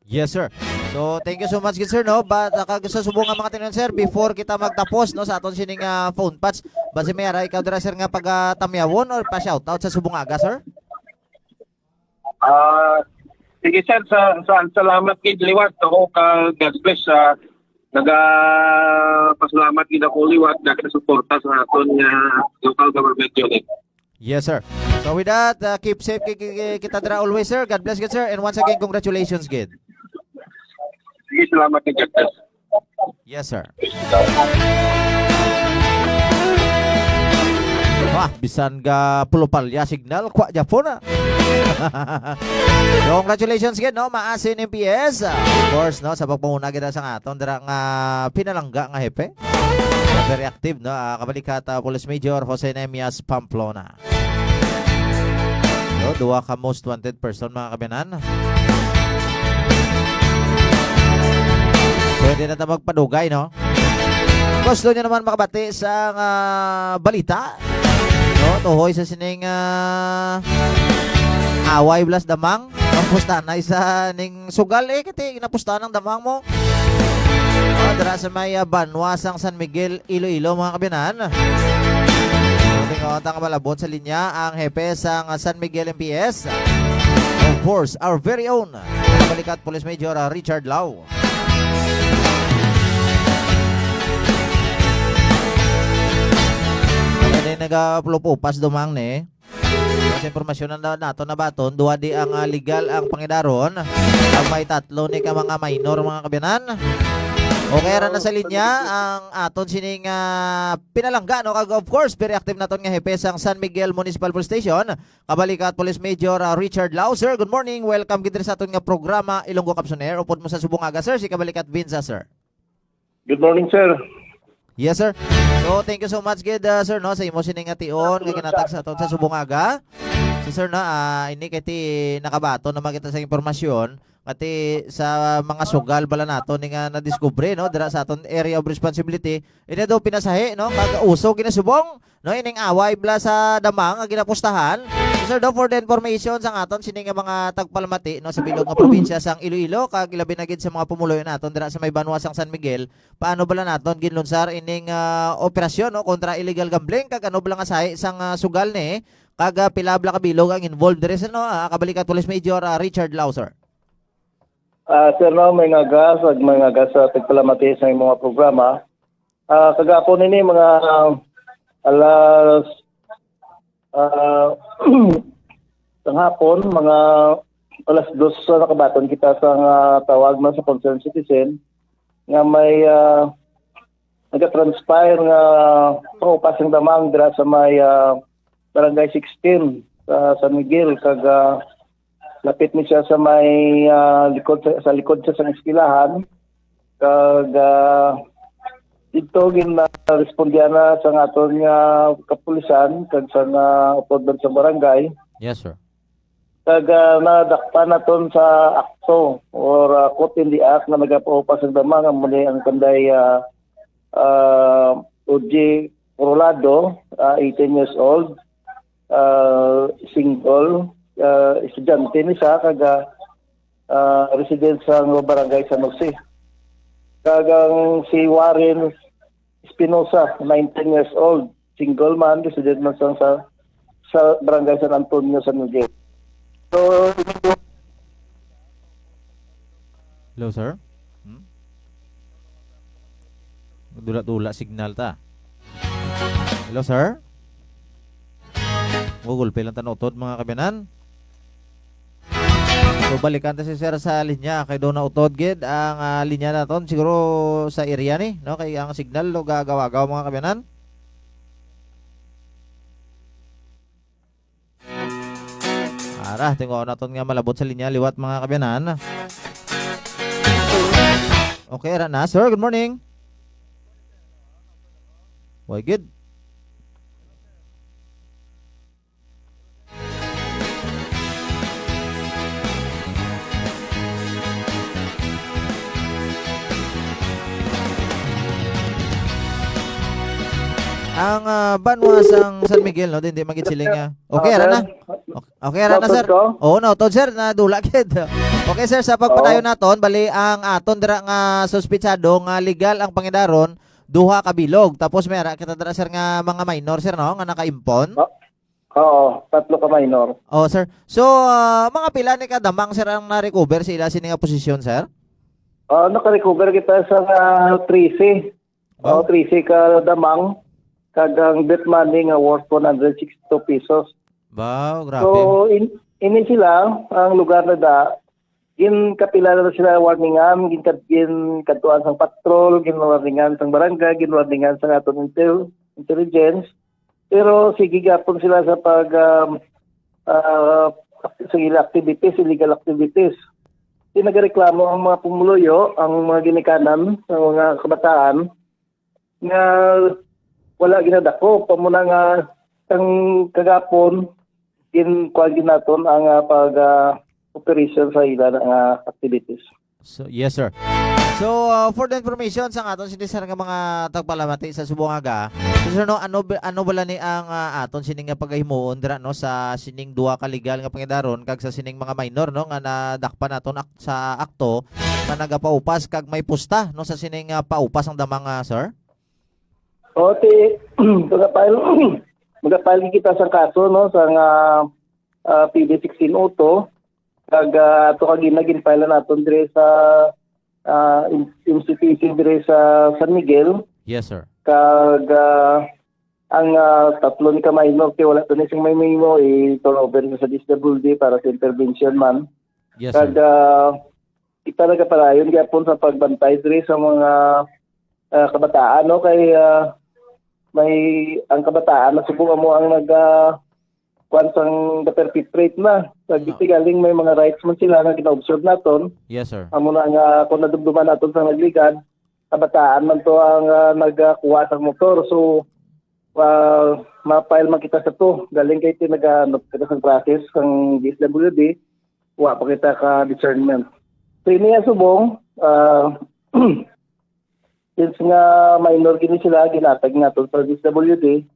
Yes, sir. So, thank you so much, good sir, no? But, uh, kag sa subong nga mga tinuon, sir, before kita magtapos, no, sa aton sining, ah, phone patch, basi may ara ikaw dira, sir, nga pagatamyawon or pa-shoutout sa subong nga aga, sir? Ah, sige, sir, sa, sa, salamat gid liwat ako ka God bless, ah, nagapasalamat gid ako liwat nga sa suporta sa aton nga local government unit. Yes, sir. So with that, uh, keep safe ki-, ki-, ki-, kita dira always, sir. God bless you, sir. And once again, congratulations, gid. Sige, salamat kay God bless. Yes, sir. Wah, bisan ga pulupalya signal, kwa Japon, ah. So, congratulations gid, no, Maasin M P S. Of course, no, sa pagpanguna kita sa aton dira nga pinalangga nga hepe. Very active, no, ah, kabalikat, ah, Police Major Jose Nemias Pamplona. So, duha ka most wanted person, mga kabiyanan. Pwede na ta magpadugay, no? Gusto niyo naman makabati sa, ah, balita? No? Tuhoy sa sining, ah, away blas damang. Ang pustanay sa ning sugal, eh, kati napustahan ang damang mo. Ah, dira sa may, ah, banwa sang San Miguel, Iloilo, mga kabiyanan. Tingnan ta nga malabot sa linya ang hepe sang San Miguel M P S. Of course, our very own Balikat Police Major, ah, Richard Lau. Kaya din nagapulupupas dumang ni. Sa impormasyon na nato nabaton, duha di ang, ah, legal ang pangidaron. Ang may tatlo ni ka mga minor, mga kabiyanan. Okay, ara na sa linya ang aton sining, ah, pinalangga, no? Kag, of course, very active naton nga hepe sang San Miguel Municipal Police Station. Kabalikat Police Major, ah, Richard Lau. Sir, good morning. Welcome gid diri sa aton nga programa, Ilonggo Caption Air. Upod mo sa subong aga, sir, si Kabalikat Vinza, sir. Good morning, sir. Yes, sir. So, thank you so much gid, ah, sir, no, sa imo sining nga tion nga ginatag sa aton sa subong aga. So, sir, no, ah, ini kay ti nakabaton naman kita sa impormasyon, kati sa mga sugal bala nato ni nga nadiskubre, no, dira sa aton area of responsibility. Ini daw pinasahi, no, kag uso ginasubong, no, ining away bala sa damang nga ginapustahan. So, sir, daw for the information sa aton sini nga mga tagpalamati, no, sa bilog nga probinsya sang Iloilo kag ilabi na gid sa mga pumuluyo naton dira sa may banwa sang San Miguel, paano bala naton ginlunsar ining, ah, operasyon, no, kontra illegal gambling kag ano bala nga sahi sang, ah, sugal ni kag, ah, pila bala ka bilog ang involved diri, sir, no? Ah, Kabalikat Police Major, ah, Richard Lau, sir. Ah, sir, no, may ngagas, ag may ngagas sa tagpalamati sa imong mga programa. Ah, kagapon ini mga, ah, alas, ah, sa hapon, mga alas dos sa nakabaton kita sa nga tawag man sa concerned citizen nga may, ah, naga-transpire nga pangupas sang damang dira sa may, ah, Barangay sixteen sa San Miguel, kag, ah, lapit ni siya sa may, ah, likod sa, sa likod siya sa eskwelahan. Kag, ah, dito gin, ah, respondihan na sa aton nga kapulisan kag sa nga upod man sa barangay. Yes, sir. Kag, ah, nadakpan naton sa akto or, ah, caught in the act nga nagapaupas ang damang, amo ni ang kanday, ah, ah, Ogie Corolado, ah, eighteen years old, ah, single, ah, estudyante ni siya, kag, ah, ah, resident sa barangay San Jose. Kag ang si Warren Espinosa, nineteen years old, single man, resident man sa, sa, sa barangay San Antonio, San Miguel. So, Hello, sir? Hmm? Dula-dula signal ta. Hello, sir? O, gulpi lang ta nautod, mga kabiyanan. So, balikan ta si sir sa linya. Kay daw nautod gid ang, ah, linya naton. Siguro sa area ni, no? Kay ang signal, no, gagaw-agaw, mga kabiyanan. Ara, tinguhaon naton nga malabot sa linya liwat, mga kabiyanan. Okay, ara na. Sir, good morning. Way gid. Ang, ah, banwa sang San Miguel, no, hindi magit siling, ah. Okay, ara na. Okay, okay, ara na, sir. Nautod ko? Oo, nautod, sir. Nadula gid. Okay, sir, sa pagpadayon Oo. naton, bali ang aton dira nga suspitsado nga legal ang pangidaron, duha ka bilog. Tapos may ara kita dira, sir, nga mga minor, sir, no, nga nakaimpon. O-, oo, tatlo ka minor. Oh, sir. So, ah, mga pila ni ka damang, sir, ang na-recover sa ila sini nga posisyon, sir? Ah, naka-recover kita sa, ah, trese. Wow. Oh, trese ka damang, kag ang death money nga worth one hundred sixty-two pesos. Wow, grabe. So, in, ini sila, ang lugar na da, ginkapila na sila warningan, ginkad-, ginkadtuan sang patrol, ginwarningan sang barangay, ginwarningan sang aton intel-, intelligence. Pero sige gapon sila sa pag, um, ah, sa ila activities, illegal activities. Di nagareklamo ang mga pumuluyo, ang mga ginikanan, ang mga kabataan, nga wala ginadakop. Amo na nga, ang kagapon, gin-, kuwan gid naton ang, ah, pag, ah, operation sa ila nga activities. So, yes, sir. So, ah, for the information sa aton sini, sir, nga mga tagpalamati sa subong aga, so, sir, no, ano ba, ano bala ni ang, ah, aton sini nga pagahimuon dira, no, sa sining duha ka legal nga pangidaron kag sa sining mga minor, no, nga nadakpan naton ak-, sa akto nga nagapaupas kag may pusta, no, sa sining, ah, paupas ang damang, ah, sir? O, ti, magapile, magapile kita sa kaso, no, sa nga, ah, P D sixteen oh two, kag, ah, ato kag ina, ginfile naton dire sa, ah, in-, institution dire sa San Miguel. Yes, sir. Kag, ah, ang, ah, tatlo ni ka minor, kay wala to ni sing may memo, i-turn over sa D S W D para sa intervention man. Yes, sir. Kag, ah, kita nagapadayon gyapon sa pagbantay diri sa mga, ah, kabataan, no? Kay, ah, may, ang kabataan na subong amo ang nag, ah, kuwan sang ga-perpetrate na. Sa No. Galing may mga rights man sila nga gina-observe naton. Yes, sir. Amo na nga kung nadumduman naton sa nagligad, kabataan man to ang, ah, nagkuha sa motor. So, ah, ma-file man kita sa to. Galing kay ti naga-, ano, kita sa process sang D S W D, wa pa kita ka discernment. So, ini nga subong, ah, since nga minor gini sila, ginatag nato sa D S W D,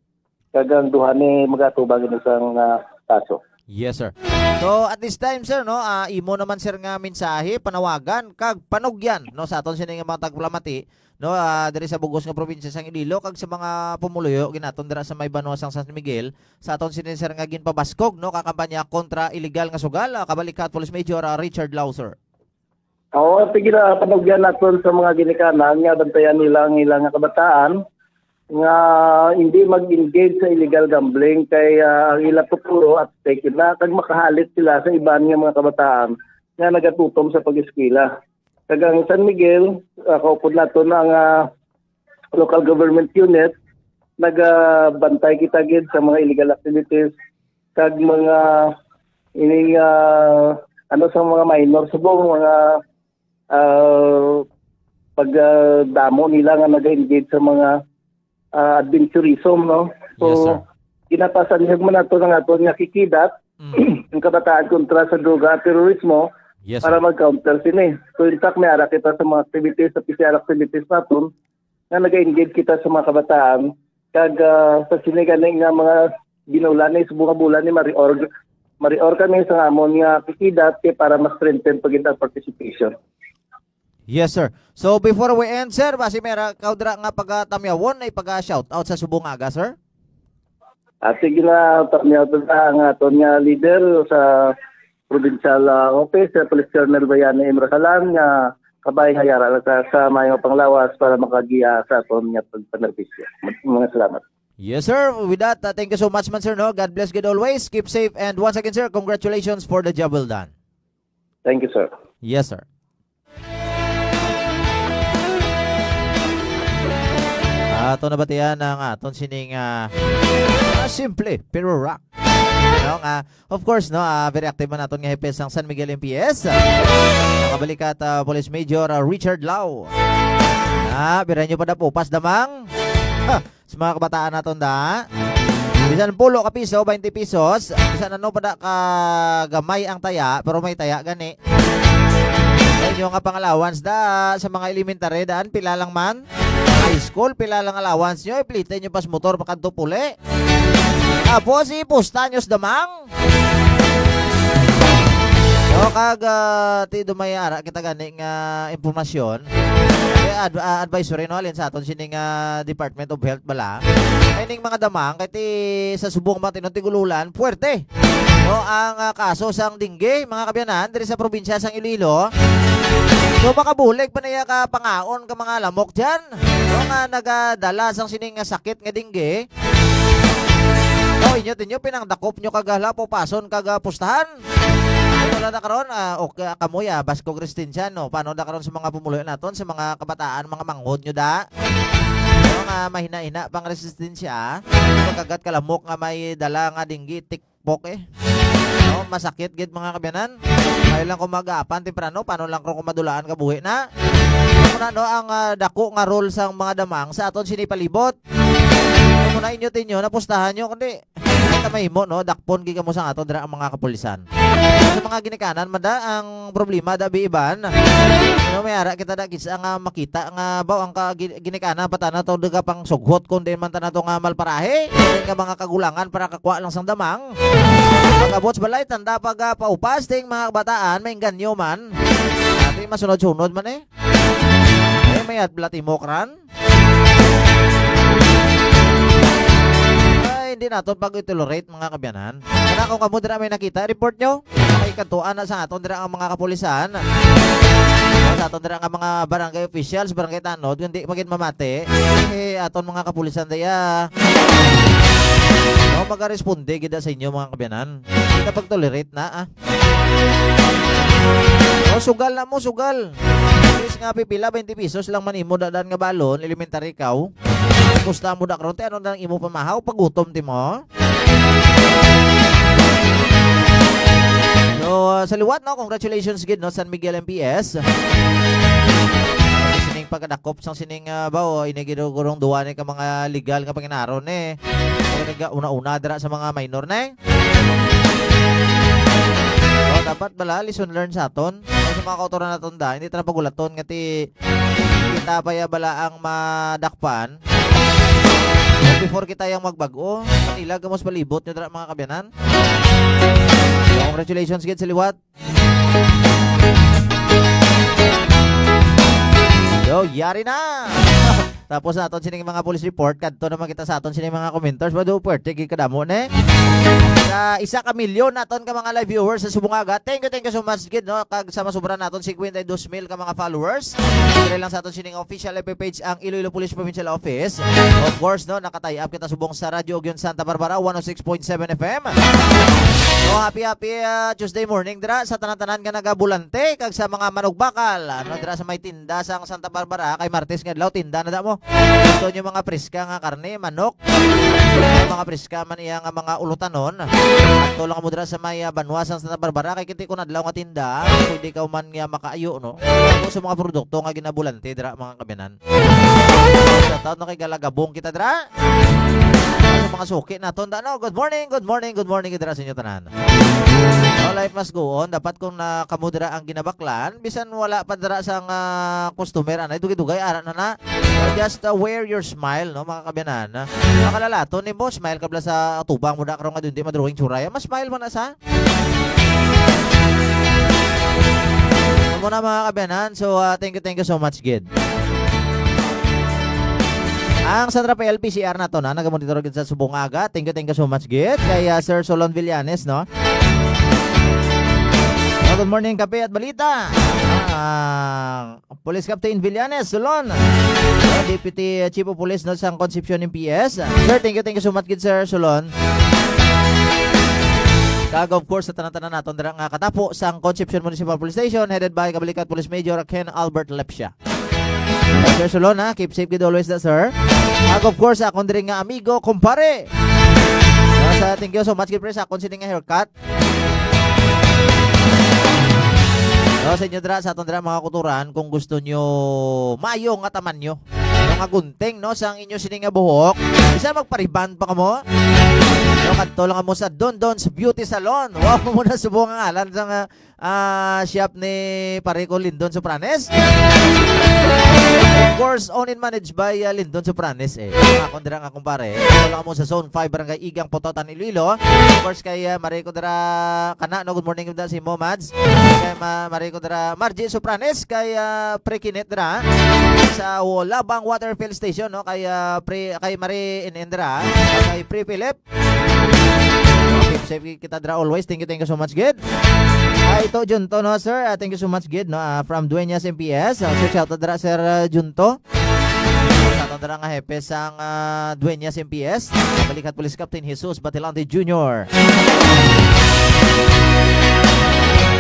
kag ang duha ni magatubang gini sang, ah, kaso. Yes, sir. So, at this time, sir, no, ah, imo naman, sir, nga mensahe, panawagan, kag panugyan, no, sa aton sini nga mga tagpalamati, no, ah, diri sa bugos nga probinsya sang Iloilo, kag sa mga pumuluyo ginaton dira sa may banwa sang San Miguel, sa aton sini, sir, nga ginpabaskog, no, ka kampanya kontra illegal nga sugal, ah, kabalik ka, Police Major, ah, Richard Lau, sir. Oo, sige na, panugyan naton sa mga ginikanan nga bantayan nila ang ilang nga kabataan. nga hindi mag-engage sa illegal gambling kay, ah, ang ila puturo at stake na kag makahalit sila sa iban nga mga kabataan nga nagatutom sa pag-eskwela. Kag ang San Miguel, ah, kaupod nato na nga local government unit, nagabantay kita gid sa mga illegal activities kag mga ining, ah, ano, sa mga minor, subong mga, ah, pag, ah, damo nila nga nag-engage sa mga, ah, adventurism, no? So, Yes, sir. Ginapasanhog man nato ang aton nga kikidat, Mm. Ang kabataan kontra sa droga at terorismo Yes, para sir. Mag-counter sini. So, in fact, may ara kita sa mga activities, sa P C R activities naton, nga nag-engage kita sa mga kabataan, kag, ah, sa sini gani nga mga ginulan ni, sa bunga bulan ni, mariorg-, marior kami sa amon nga kikidat kay para ma-strengthen pa gid ang participation. Yes, sir. So, before we end, sir, basi may ra-, kaw dira nga pagatamyawon, ay paga-shoutout sa subong nga aga, sir? Ah, sige na, tamyaw to na ang aton nga leader sa provincial, ah, office, si Police Colonel Bayani M. Rasalan, nga kabay nga yara lang sa, sa maayong panglawas para makagiya sa aton nga pagpanerbisyo. Mga salamat. Yes, sir. With that, uh, thank you so much man, sir, no? God bless, good always. Keep safe. And once again, sir, congratulations for the job well done. Thank you, sir. Yes, sir. Ato na ba tiyan ang aton sining, ah, ah, simple pero rock? No, nga, of course, no, ah, very active man aton nga hepe sang San Miguel M P S. Nakabalik at, ah, Police Major, ah, Richard Lau. Ah, bira nyo pa na po, pas damang. Ha! Sa mga kabataan naton da. Bisan pulo ka piso, twenty pesos, bisan ano pa da ka gamay ang taya, pero may taya gani. Sa inyo nga pang-allowance da, sa mga elementary daan, pila lang man? High school, pila lang allowance nyo, iplite nyo pas motor, pakadto puli. Tapos, ipusta nyo sa damang. No, kag, ah, ti dumay ara kita gani nga impormasyon. Kay ad-, ah, advisory, no, halin sa aton sining, ah, Department of Health bala. Kay ning mga damang, kay ti sa subong mga tinuod tigululan, puwerte. No, ang, ah, kaso sang dengue, mga kabyanan, diri sa probinsya sang Iloilo. So, makabulig pa niya ka pangaon ka mga lamok dyan. No, nga nagadala sang sining nga sakit nga dengue. Oh, inyo tinyo pinangdakop nyo kag hala pupason kag, ah, pustahan. Ano na karon? Ah, okay, ah, kamoy, ah, baskog resistensya, no? Paano da karon sa mga pumuluyo naton, sa mga kabataan, mga manghod nyo da? Ano nga mahina-hina pang resistensya? Pagkagat kalamok nga may dala nga dinggi, tikpok, eh. No, masakit gid, mga kabyanan. Kayo lang kung mag-aapan temprano, paano lang kung madulaan ka buhi na? Ano na, no, ang, ah, dako nga role sang mga damang sa aton sini palibot. Kung muna inyo tinyo, napustahan nyo, kundi kita mahimo, no? Dakpon gid kamo sa ato dira ang mga kapulisan. Sa mga ginikanan, mada ang problema, da, bi iban. No, may ara kita da, kis-, ang, ah, makita nga, baw, ang ka-, gi-, ginikanan, patana to, daga pang sughot, kung di man tana to nga malparahe, nga mga kagulangan para kakwa lang sang damang. Pag-abot sa balay, tanda pag, ah, paupas, ting mga kabataan, may engganyo man. Ati, masunod-sunod man, eh. Eh, may adbla timok ran. Ay, hindi naton pag-tolerate, mga kabyanan. Kana kung kamo dira may nakita, report nyo. Ay, kantuan na sa aton dira ang mga kapulisan. Sa aton dira ang mga barangay officials, barangay tanod, hindi magin mamati. Eh, aton mga kapulisan daya. No, magaresponde gid sa inyo, mga kabyanan. Hindi na pag-tolerate na, ah. O, sugal na mo, sugal. Imbis nga pipila, twenty pesos lang man imo dadan nga balon, elementary kaw. Gusto mo da karon, te, ano na ang imo pamahaw? Pagutom, ti mo? So, uh, sa liwat, no? Congratulations gid, no? San Miguel M P S. Sining pagkadakop sang sining, uh, ba, o, ini gid gurong duwa ni ka mga legal nga panginaron, eh. Kaya nag-, una-una dira sa mga minor, ne? Oh, dapat bala, lesson learned sa aton. Kaya sa mga kautoran naton da, hindi ta na pagulaton nga ti kita pa ya bala ang madakpan. Before kita yang magbag-o, Manila, gamos palibot nyo dira, mga kabyanan. So, congratulations gid sa liwat. Yo, yari na! Tapos sa aton sining mga police report, kadto naman kita sa aton sining mga commenters. Mado, puwerte gid kadamo, ne? Sa isa ka milyon naton ka mga live viewers sa subong aga. Thank you, thank you so much gid, no? Kag sa masubra naton, cincuenta y dos mil ka mga followers. Dire lang sa aton sining official F B page ang Iloilo Police Provincial Office. Of course, no, naka-tie up kita subong sa Radyo Ugyon Santa Barbara, one oh six point seven F M. So, happy, happy, ah, Tuesday morning dira sa tanan-tanan nga nagabulante kag sa mga manugbakal. Ano, dira sa may tinda sang Santa Barbara, kay Martes nga adlaw, tinda na da mo. Gusto nyo mga preska nga karne, manok, mga preska man iya nga mga ulutanon. Ato lang mo dira sa may, ah, banwa sang Santa Barbara, kay kinti ko na adlaw nga tinda, pwede ka man nga makaayo, no? Kung sa mga produkto nga ginabulante dira, mga kabiyanan. Shout out na kay Galagabong kita dira. Sa mga suki naton, da, no? Good morning, good morning, good morning, dira sa inyo tanan. No, life must go on. Dapat kung na kamo dira ang ginabaklan, bisan wala pa dira sang, ah, customer, anay, dugay-dugay, ara na na. So, just, ah, wear your smile, no, mga kabiyanan. Makalalaton ni mo, smile ka bala sa tubang mo da, karon nga di madrawing tsuray. Mas smile mo na sa Amo na, mga kabiyanan. So, ah, thank you, thank you so much, gid. Ang Sandra P L P C R nato na, nagamonitor gid sa subong aga. Thank you, thank you so much, gid. Kay, ah, Sir Solon Villanes, no? Oh, good morning, Kape at Balita. Ah, Police Captain Villanes, Solon. Ah, Deputy Chief of Police, no, sang Concepcion M P S. Sir, thank you, thank you so much, gid, Sir Solon. Kag, of course, sa tanan-tanan naton dira nga katapo sang Concepcion Municipal Police Station, headed by Kabalikat Police Major Ken Albert Lepsia. Sir Solon, ha, keep safe gid always na, sir. Kag, of course, akon diri nga amigo, kumpare. Sa, thank you so much, gid, pre, sa akon sini nga haircut. No, sa inyo dira, sa aton dira, mga kuturan, kung gusto nyo maayo nga taman nyo, mga gunting, no, sa ang inyo sini nga buhok, isa magpa-rebond pa kamo. No, kadto lang mo sa Don Don's Beauty Salon. Wow, mo na subong ang ngalan sa nga, ah, shop ni pare ko Lindon Sopranes. Of course, owned and managed by, ah, Lindon Sopranes, eh. Mga akon dira nga kumpare. Kadto lang mo sa Zone five, Barangay Igang, Pototan, Iloilo. Of course, kay, ah, Marie Codra Kana, no, good morning, gid si Mo Mads. Kay Ma-, Marie Codra, Margie Sopranes, kay, ah, Pre Kinet dira sa Labang Water Fill Station, no, kay, ah, Pre, kay Marie Inendra, kay Pre Philip. Keep safe kita dira always. Thank you, thank you so much, gid. Ay, ito, Junto, no, sir. Ah, thank you so much, gid, no, ah, from Dueñas M P S. Ah, so, shout out dira, Sir, ah, Junto. Sa aton dira nga hepe sang, ah, Dueñas M P S, Balikat Police Captain Jesus Batilante Junior.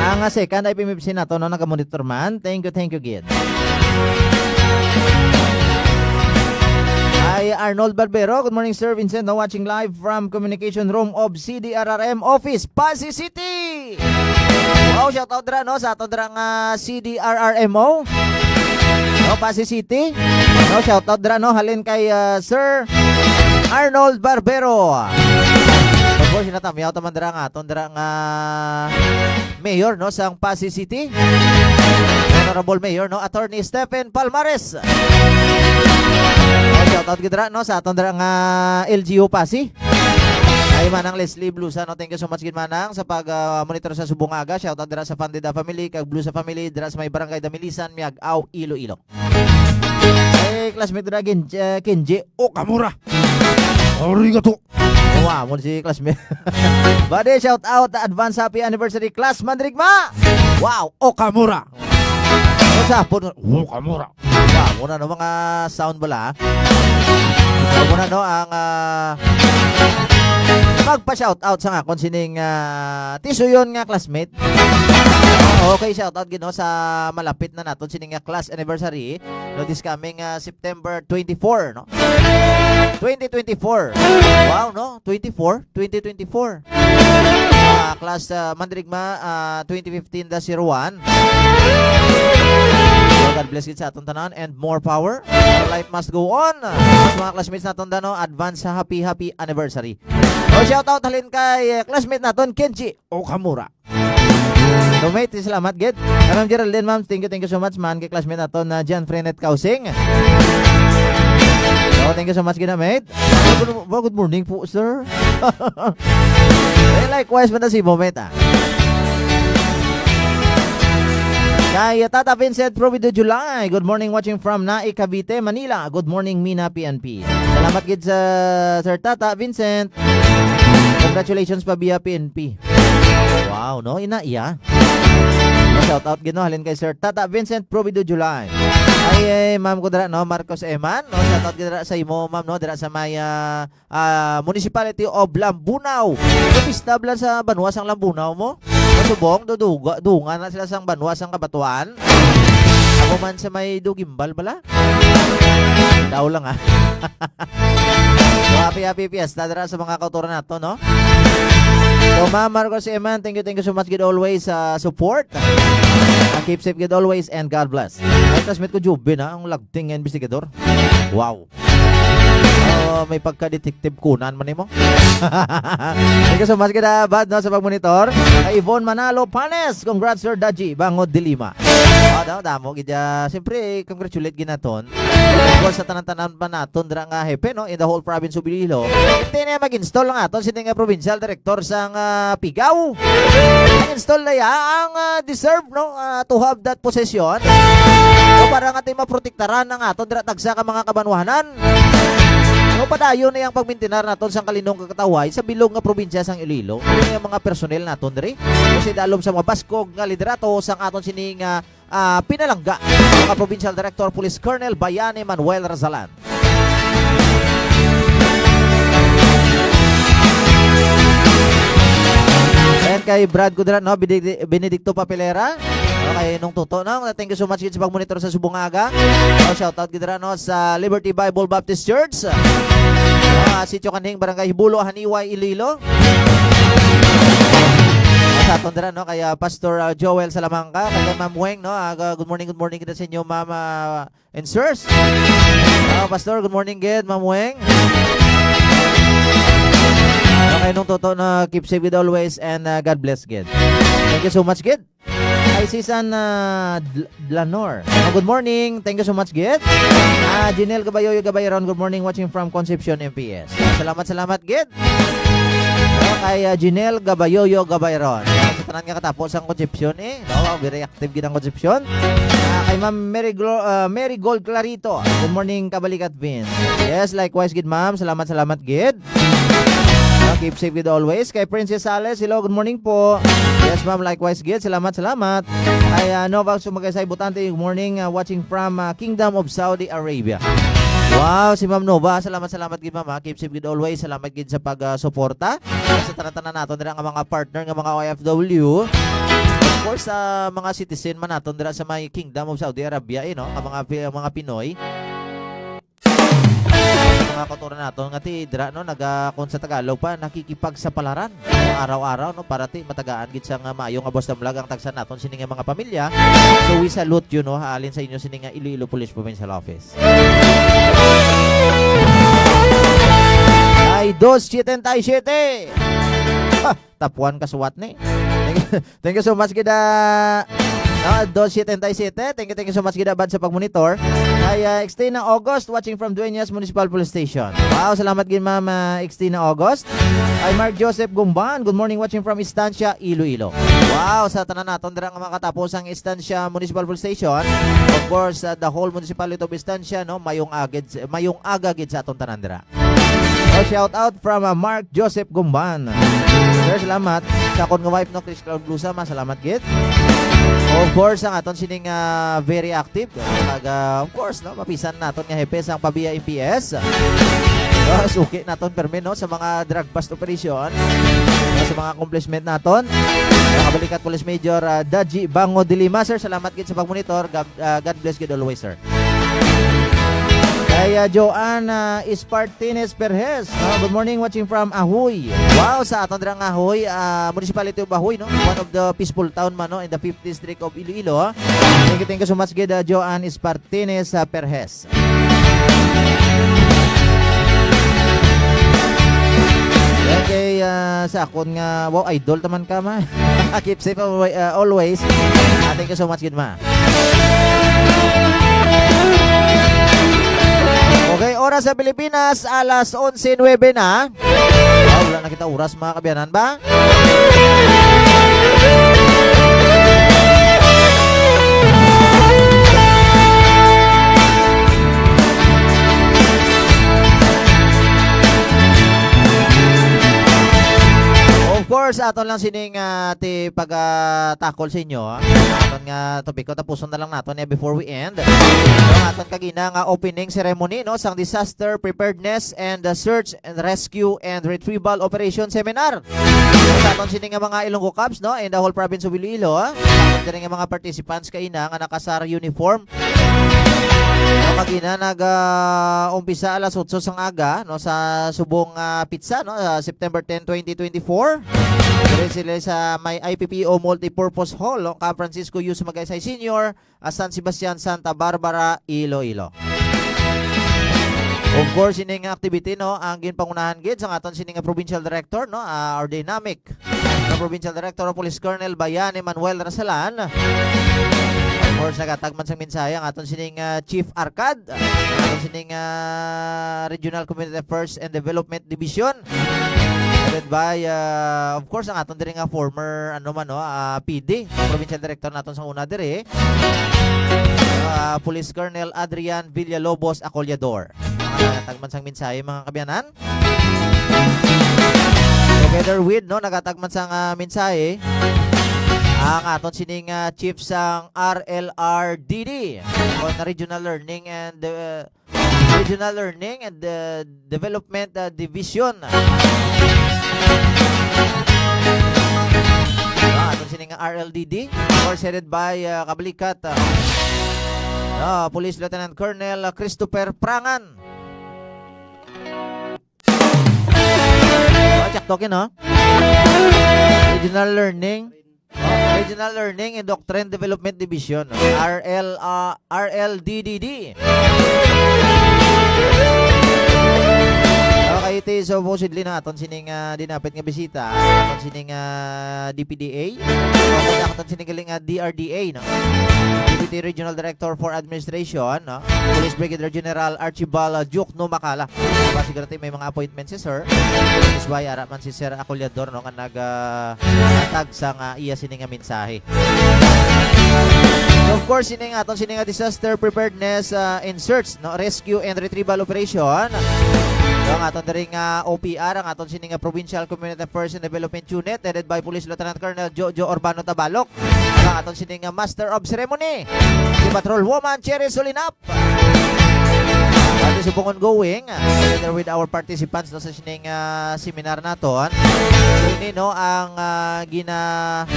Ang, ah, second I P M F C nato, no, nagamonitor man. Thank you, thank you, gid. Hi, Arnold Barbero. Good morning, Sir Vincent. No, watching live from communication room of C D R R M office, Passi City. Wow, shout out dira, no, sa aton dira nga C D R R M O. No, Passi City. No, shout out dira, no, halin kay, ah, Sir Arnold Barbero. Of course, sinatamyaw taman dira nga aton dira nga mayor, no, sang Passi City. Honorable Mayor, no, Attorney Stephen Palmares. No, shout out gid dira, no, sa aton dira nga L G U Passi. Ay, Manang Leslie Blusa, no? Thank you so much gid, Manang, sa pag, ah, monitor sa subong aga. Shout out dira sa Fandida family, kag Blusa family, dira sa may barangay Damilisan, Miag-ao, Iloilo. Ay, classmate dira, Gen-, eh, Kenji Okamura. Arigato. Wow, mo si classmate. Buddy, shout out, advance happy anniversary, class Manrigma. Wow, Okamura. Sa hapon, Okamura. Wow, muna no, mga sound bala, ha? So, muna no, ang, ah, magpa-shout out sa akon sining, ah, tisuyon nga classmate. Okay, shout out gid, no, sa malapit na naton sining, ah, class anniversary, no, this coming, ah, September twenty-four, no? Twenty twenty-four. Wow, no? Twenty-four? Twenty twenty-four. Ah, class, ah, Manrigma, ah, twenty fifteen dash zero one. So, God bless gid sa aton tanan and more power. Our life must go on. Sa mga classmates naton, dano, advance sa happy, happy anniversary. O, shout out halin kay, eh, classmate naton, Kenji Okamura. So, mate, salamat gid. Ma'am Geraldine, ma'am, thank you, thank you so much, man, kay classmate naton na John Frenet Kausing. So, thank you so much gid, mate. Good, good morning po, sir. Eh, likewise man na si mo, mate, ah. Ay, Tata Vincent Provido July. Good morning, watching from Naik, Cavite, Manila. Good morning, Mina P N P. Salamat gid sa Sir Tata Vincent. Congratulations pa via P N P. Wow, no? Ina iya. No, shout out gid, no, halin kay Sir Tata Vincent Provido July. Ay, ay, ma'am ko dira, no, Marcos Eman, no, shout out gid dira sa imo, ma'am, no, dira sa may, ah, ah, Municipality of Lambunao. Kapista bala sa banwa sang Lambunao mo? Sa Subong, duduga, dunga na sila sang banwa sang Kabatuan. Ako man sa may Dugimbal bala. Daw lang, ah. So, happy, happy fiesta dira sa mga kauturan nato, no? So, Ma'am Marcos Eman, thank you, thank you so much gid always sa support. Ah, keep safe gid always and God bless. Ay, classmate ko, Jubin, ha, ang lagting nga investigador. Wow. Oh, may pagka-detective Conan man nimo. Thank you so much gid, ah, Bad, no, sa pagmonitor. Kay Yvonne Manalo Panes, congrats, Sir Daji Bangod de Lima. Ah, daw, damo gid, ah, siyempre, congratulate gid naton. Of course, sa tanan-tanan pa naton dira nga hepe, no, in the whole province of Iloilo. Hindi na mag-install ang aton sini nga provincial director sang, ah, Pigaw. Mag-install na ya ang, ah, deserve, no, ah, to have that position. So, para nga ti maprotektaran ang aton dira tagsa ka mga kabanwahanan. So, padayon na yang pagmintinar naton sang kalinong kakatawhay sa bilog nga probinsya sang Iloilo. Yung mga personnel naton diri. Kasi dalom sa mga baskog nga liderato sang aton sini nga, ah, pinalangga, mga Provincial Director Police Colonel Bayani Manuel Razalan. And kay Brad Kudra, no, Benedi-, Benedicto Papelera. Okay, nung tuto, no? Thank you so much gid sa pagmonitor sa subong nga aga. Oh, shout out gid ra, no, sa Liberty Bible Baptist Church. Ah, Sitio Kanhing, Barangay Hibulo, Haniway, Iloilo. Sa aton dira, no, kay, ah, Pastor, ah, Joel Salamanca, kay Ma'am Weng, no, aga, good morning, good morning kita sa inyo, Ma'am, ah, and sirs. Ah, Pastor, good morning gid, Ma'am Weng. Okay, nung tuto na keep safe with always and, ah, God bless gid. Thank you so much gid. Ay, Sisan, ah, Dl-, Dlanor. Ah, good morning. Thank you so much gid. Ah, Jinel Gabayoyo Gabayron, good morning, watching from Concepcion, M P S. Salamat, salamat gid. No, kay, ah, Jinel Gabayoyo Gabayron. Sa tanan nga katapo sang Concepcion, eh. No, very active gid ang Concepcion. Ah, kay Ma'am Mary Glo-, ah, Mary Gold Clarito. Good morning, Kabalikat Vince. Yes, likewise gid, ma'am. Salamat, salamat gid. Ah, keep safe gid always. Kay Princess Sales, hello, good morning po. Yes, ma'am, likewise gid. Salamat, salamat. Ay, ah, Novak Sumagaysay Butante, good morning. Ah, watching from, ah, Kingdom of Saudi Arabia. Wow, si Ma'am Nova. Salamat, salamat gid, ma'am, ha. Keep safe gid always. Salamat gid sa pag, ah, suporta. Sa tanan-tanan naton dira nga mga partner nga mga O F W. Of course, sa mga citizen man naton dira sa may Kingdom of Saudi Arabia, eh, no? Nga mga Pi-, mga Pinoy. Sa mga kauturan naton nga ti dira, no, naga-, kung sa Tagalog pa, nakikipagsapalaran araw-araw, no, para ti matagaan gid sang, ah, maayo nga buwas damlag ang tagsa naton sini nga mga pamilya. So, we salute you, no, halin sa inyo sini nga Iloilo Police Provincial Office. Ay, dos setenta y siete. Ah, top one ka suwat ni. Thank you, thank you so much gid, ah, no, dos setenta y siete. Thank you, thank you so much gid, ah, Bad, sa pagmonitor. Kay, ah, Extina August, watching from Dueñas Municipal Police Station. Wow, salamat gid, Ma'am, ah, Extina August. Ay, Mark Joseph Gumban, good morning, watching from Estancia, Iloilo. Wow, sa tanan naton dira nga mga katapo sang Estancia Municipal Police Station. Of course, uh, the whole municipality of Estancia, no, mayong agid, mayong aga gid sa aton tanan dira. So, shout out from, uh, Mark Joseph Gumban. Sir, salamat. Sa akon nga wife, no, Chris Cloud Blusa, ma, salamat gid. Of course, ang aton sining, uh, very active. Kag, uh, of course, no, mapisan naton nga hepe sang Pavia M P S. Uh, suki naton permi, no, sa mga drug bust operation. Sa mga accomplishment naton. Mga kabalikat Police Major, uh, Daji Bango de Lima, sir, salamat gid sa pagmonitor. God, uh, God bless gid always, sir. Kay, ah, Joanne, ah, Espartines Perez, no? Good morning, watching from Ahoy. Wow, sa aton dira nga Ahoy, ah, Municipality of Ahoy, no? One of the peaceful town man, no? In the fifth District of Iloilo, ah. Thank you, thank you so much gid, ah, Joanne Espartines, ah, Perez. Okay, ah, sa akon nga, wow, idol taman ka, ma. Keep safe alwa-, ah, always. Ah, thank you so much gid, ma. Okay, oras sa Pilipinas, alas onse nuebe na. Ah, wala na kita oras, mga kabiyanan ba? First, aton lang sining, ah, ti pag, ah, tackle sa inyo, ah. Aton nga topiko, tapuson na lang naton niya before we end. So, aton kagina nga opening ceremony, no, sang Disaster Preparedness and, ah, Search and Rescue and Retrieval Operation Seminar. So, aton sini nga mga Ilonggo Cubs, no, in the whole province of Iloilo, ah. Aton diri nga mga participants kaina nga naka-SAR uniform. No, kagina nag, ah, umpisa alas otso sang aga, no, sa subong, ah, petsa, no, sa September ten, twenty twenty-four. Diri sila sa may I P P O Multipurpose Hall, no, kang Francisco U. Magsaysay Senior, ah, San Sebastian, Santa Barbara, Iloilo. Of course, ini nga activity, no, ang ginpangunahan gid sang aton sini nga provincial director, no, ah, or dynamic nga provincial director, Police Colonel Bayani Manuel Rasalan. Of course, nagatag man sang mensahe ang aton sining, ah, Chief Arcad, ang aton sining, ah, Regional Community Affairs and Development Division, headed by, ah, of course, ang aton diri nga former, ano man, no, ah, P D, provincial director naton sa una diri, ah, Police Colonel Adrian Villalobos Acolador. Nagatag man sang mensahe, mga kaabyanan. Together with, no, nagatag man sang, ah, mensahe ang aton sining, ah, chief sang R L R D D, o na Regional Learning and, uh, Regional Learning and, uh, Development, uh, Division. Ah, aton sining R L D D, of course, headed by, uh, kabalikat, uh, uh, Police Lieutenant Colonel, uh, Christopher Prangan. Oh, check token, no? Regional Learning. Oh, Regional Learning and Doctrine Development Division, no? R L, ah, R L D D D. Okay, iti supposedly na aton sining, ah, dinapit nga bisita, aton sining, ah, D P D A. Okay, aton sining galing, ah, D R D A, no? Deputy Regional Director for Administration, no? Police Brigadier General Archibald, ah, Duke Numacala. Basi gati may mga appointment si sir. That's why ara man si Sir Acolador, no, nga nag, ah, hatag sa nga iya sini nga mensahe. So, of course, sini nga aton sini nga disaster preparedness, ah, and search, no, rescue and retrieval operation. So, ang aton diri nga O P R, ang aton sini nga Provincial Community Affairs and Development Unit, headed by Police Lieutenant Colonel Jojo Urbano Tabalok. Ang aton sini nga Master of Ceremony, si Patrol Woman Cherry Solinap. Ati subong ongoing, ah, together with our participants, no, sa sining, ah, seminar naton. So, ini, no, ang, ah, gina-,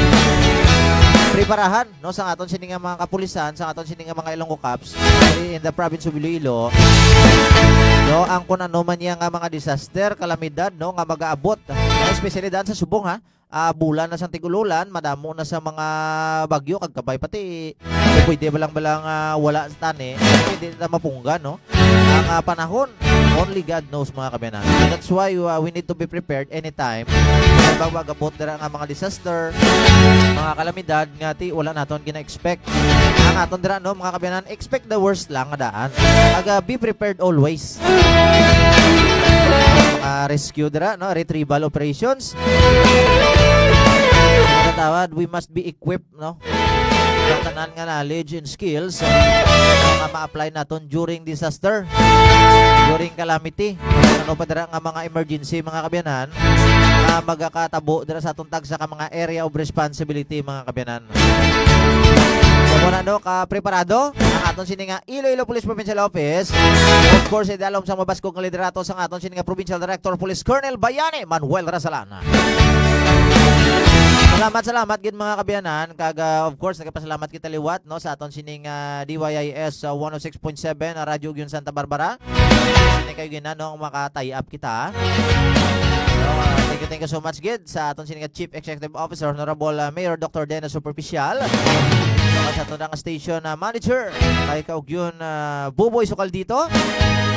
preparahan, no, sa aton sini nga mga kapulisan, sa aton sini nga mga Ilonggo Cubs in the province of Iloilo. No, ang kun ano man niya nga mga disaster, kalamidad, no, nga mag-aabot, no, especially daan sa subong, ha. Ah, bulan na sang tig-ululan, madamo na sa mga bagyo, kag kabay pati, so, pwede ba lang, ba lang, ah, wala sa tani, pwede na mapungga, no? Ang, ah, panahon only God knows, mga kaabyanan. That's why, uh, we need to be prepared anytime. Kay bag-o mag-abot dira nga mga disaster, mga kalamidad nga ti wala naton gina-expect. Ang aton dira, no, mga kaabyanan, expect the worst lang nga daan. Kag, uh, be prepared always. Mga rescue dira, no, retrieval operations. Sa tawad, we must be equipped, no? Ang tanan nga knowledge and skills, uh, nga ma-apply naton during disaster, during calamity, ano pa dira nga mga emergency, mga kaabyanan, nga magakatabo dira sa atong tagsa ka mga area of responsibility, mga kaabyanan. So, muna, no, ka preparado ang aton sini nga Iloilo Police Provincial Office. Of course, idalom sa mabaskog nga liderato sa aton sini nga Provincial Director Police Colonel Bayani Manuel Rasalan. Salamat, salamat gid, mga kaabyanan. Kag, ah, of course, nagapasalamat kita liwat, no, sa aton sining, ah, D Y I S, ah, one oh six point seven, ah, Radyo Ugyon Santa Barbara. Sini kayo gina, no, maka-tie up kita. So, ah, thank you, thank you so much gid sa aton sining Chief Executive Officer, Honorable, ah, Mayor Doctor Dennis Superficial. Sa aton nga station, ah, manager, kay Kaugyon, ah, Buboy Sukaldito.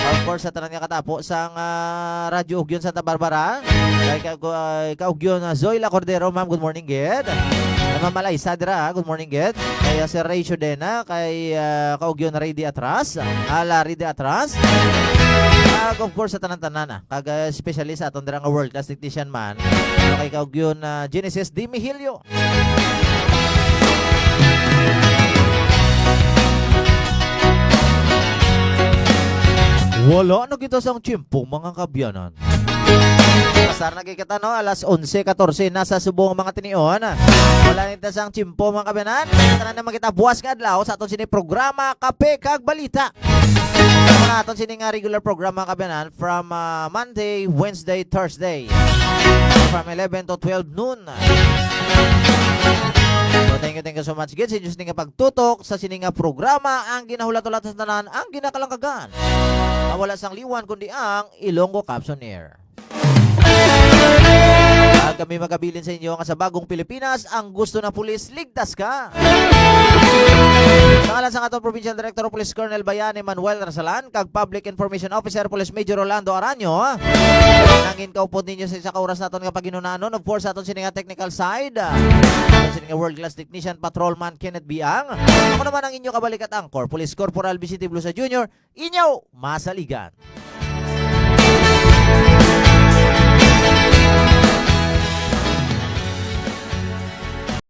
Of course, sa tanan nga katapo sang, ah, Radyo Ugyon Santa Barbara. Kay Ka-, ah, Kaugyon, ah, Zoila Cordero, ma'am, good morning, gid. Kay Ma'am Malaysa dira, ah, good morning, gid. Kay, ah, Sir Ray Shudena, kay, ah, Kaugyon Ray de Atras, ah, Larry de Atras. Kag, of course, sa tanan-tanan, ah. Kag, ah, especially sa aton dira nga world class technician man, kay Kaugyon, ah, Genesis Di Mihilio. Wala na kita sang tiyempo, mga kaabyanan. Pasar na kay kita, no? Alas onse katorse na sa subong, mga tinion. Wala na kita sang tiyempo, mga kaabyanan. Tanan naman kita buwas nga adlaw sa aton sini programa, Kape kag Balita. Muna aton sini nga regular programa, mga kaabyanan, from, ah, Monday, Wednesday, Thursday. From eleven to twelve noon. So, thank you, thank you so much, gid, sa inyo sini nga pagtutok sa sini nga programa, ang ginahulat-hulat sa tanan, ang ginakalangkagan. Ang wala sang liwan kundi ang Ilonggo Caps on Air. At kami magabilin sa inyo nga sa bagong Pilipinas, ang gusto na pulis, ligtas ka. Sa ngalan sa aton Provincial Director of Police, Colonel Bayani Manuel Rasalan, kag Public Information Officer, Police Major Rolando Aranyo, nangin kaupod ninyo sa isa ka oras naton nga paghinunanon. Of course, sa aton sini nga technical side, ah, aton sini nga world-class technician, Patrolman Kenneth Biang. Ako naman ang inyo kabalikat anchor, Police Corporal Vicente Blusa Junior, inyo masaligan.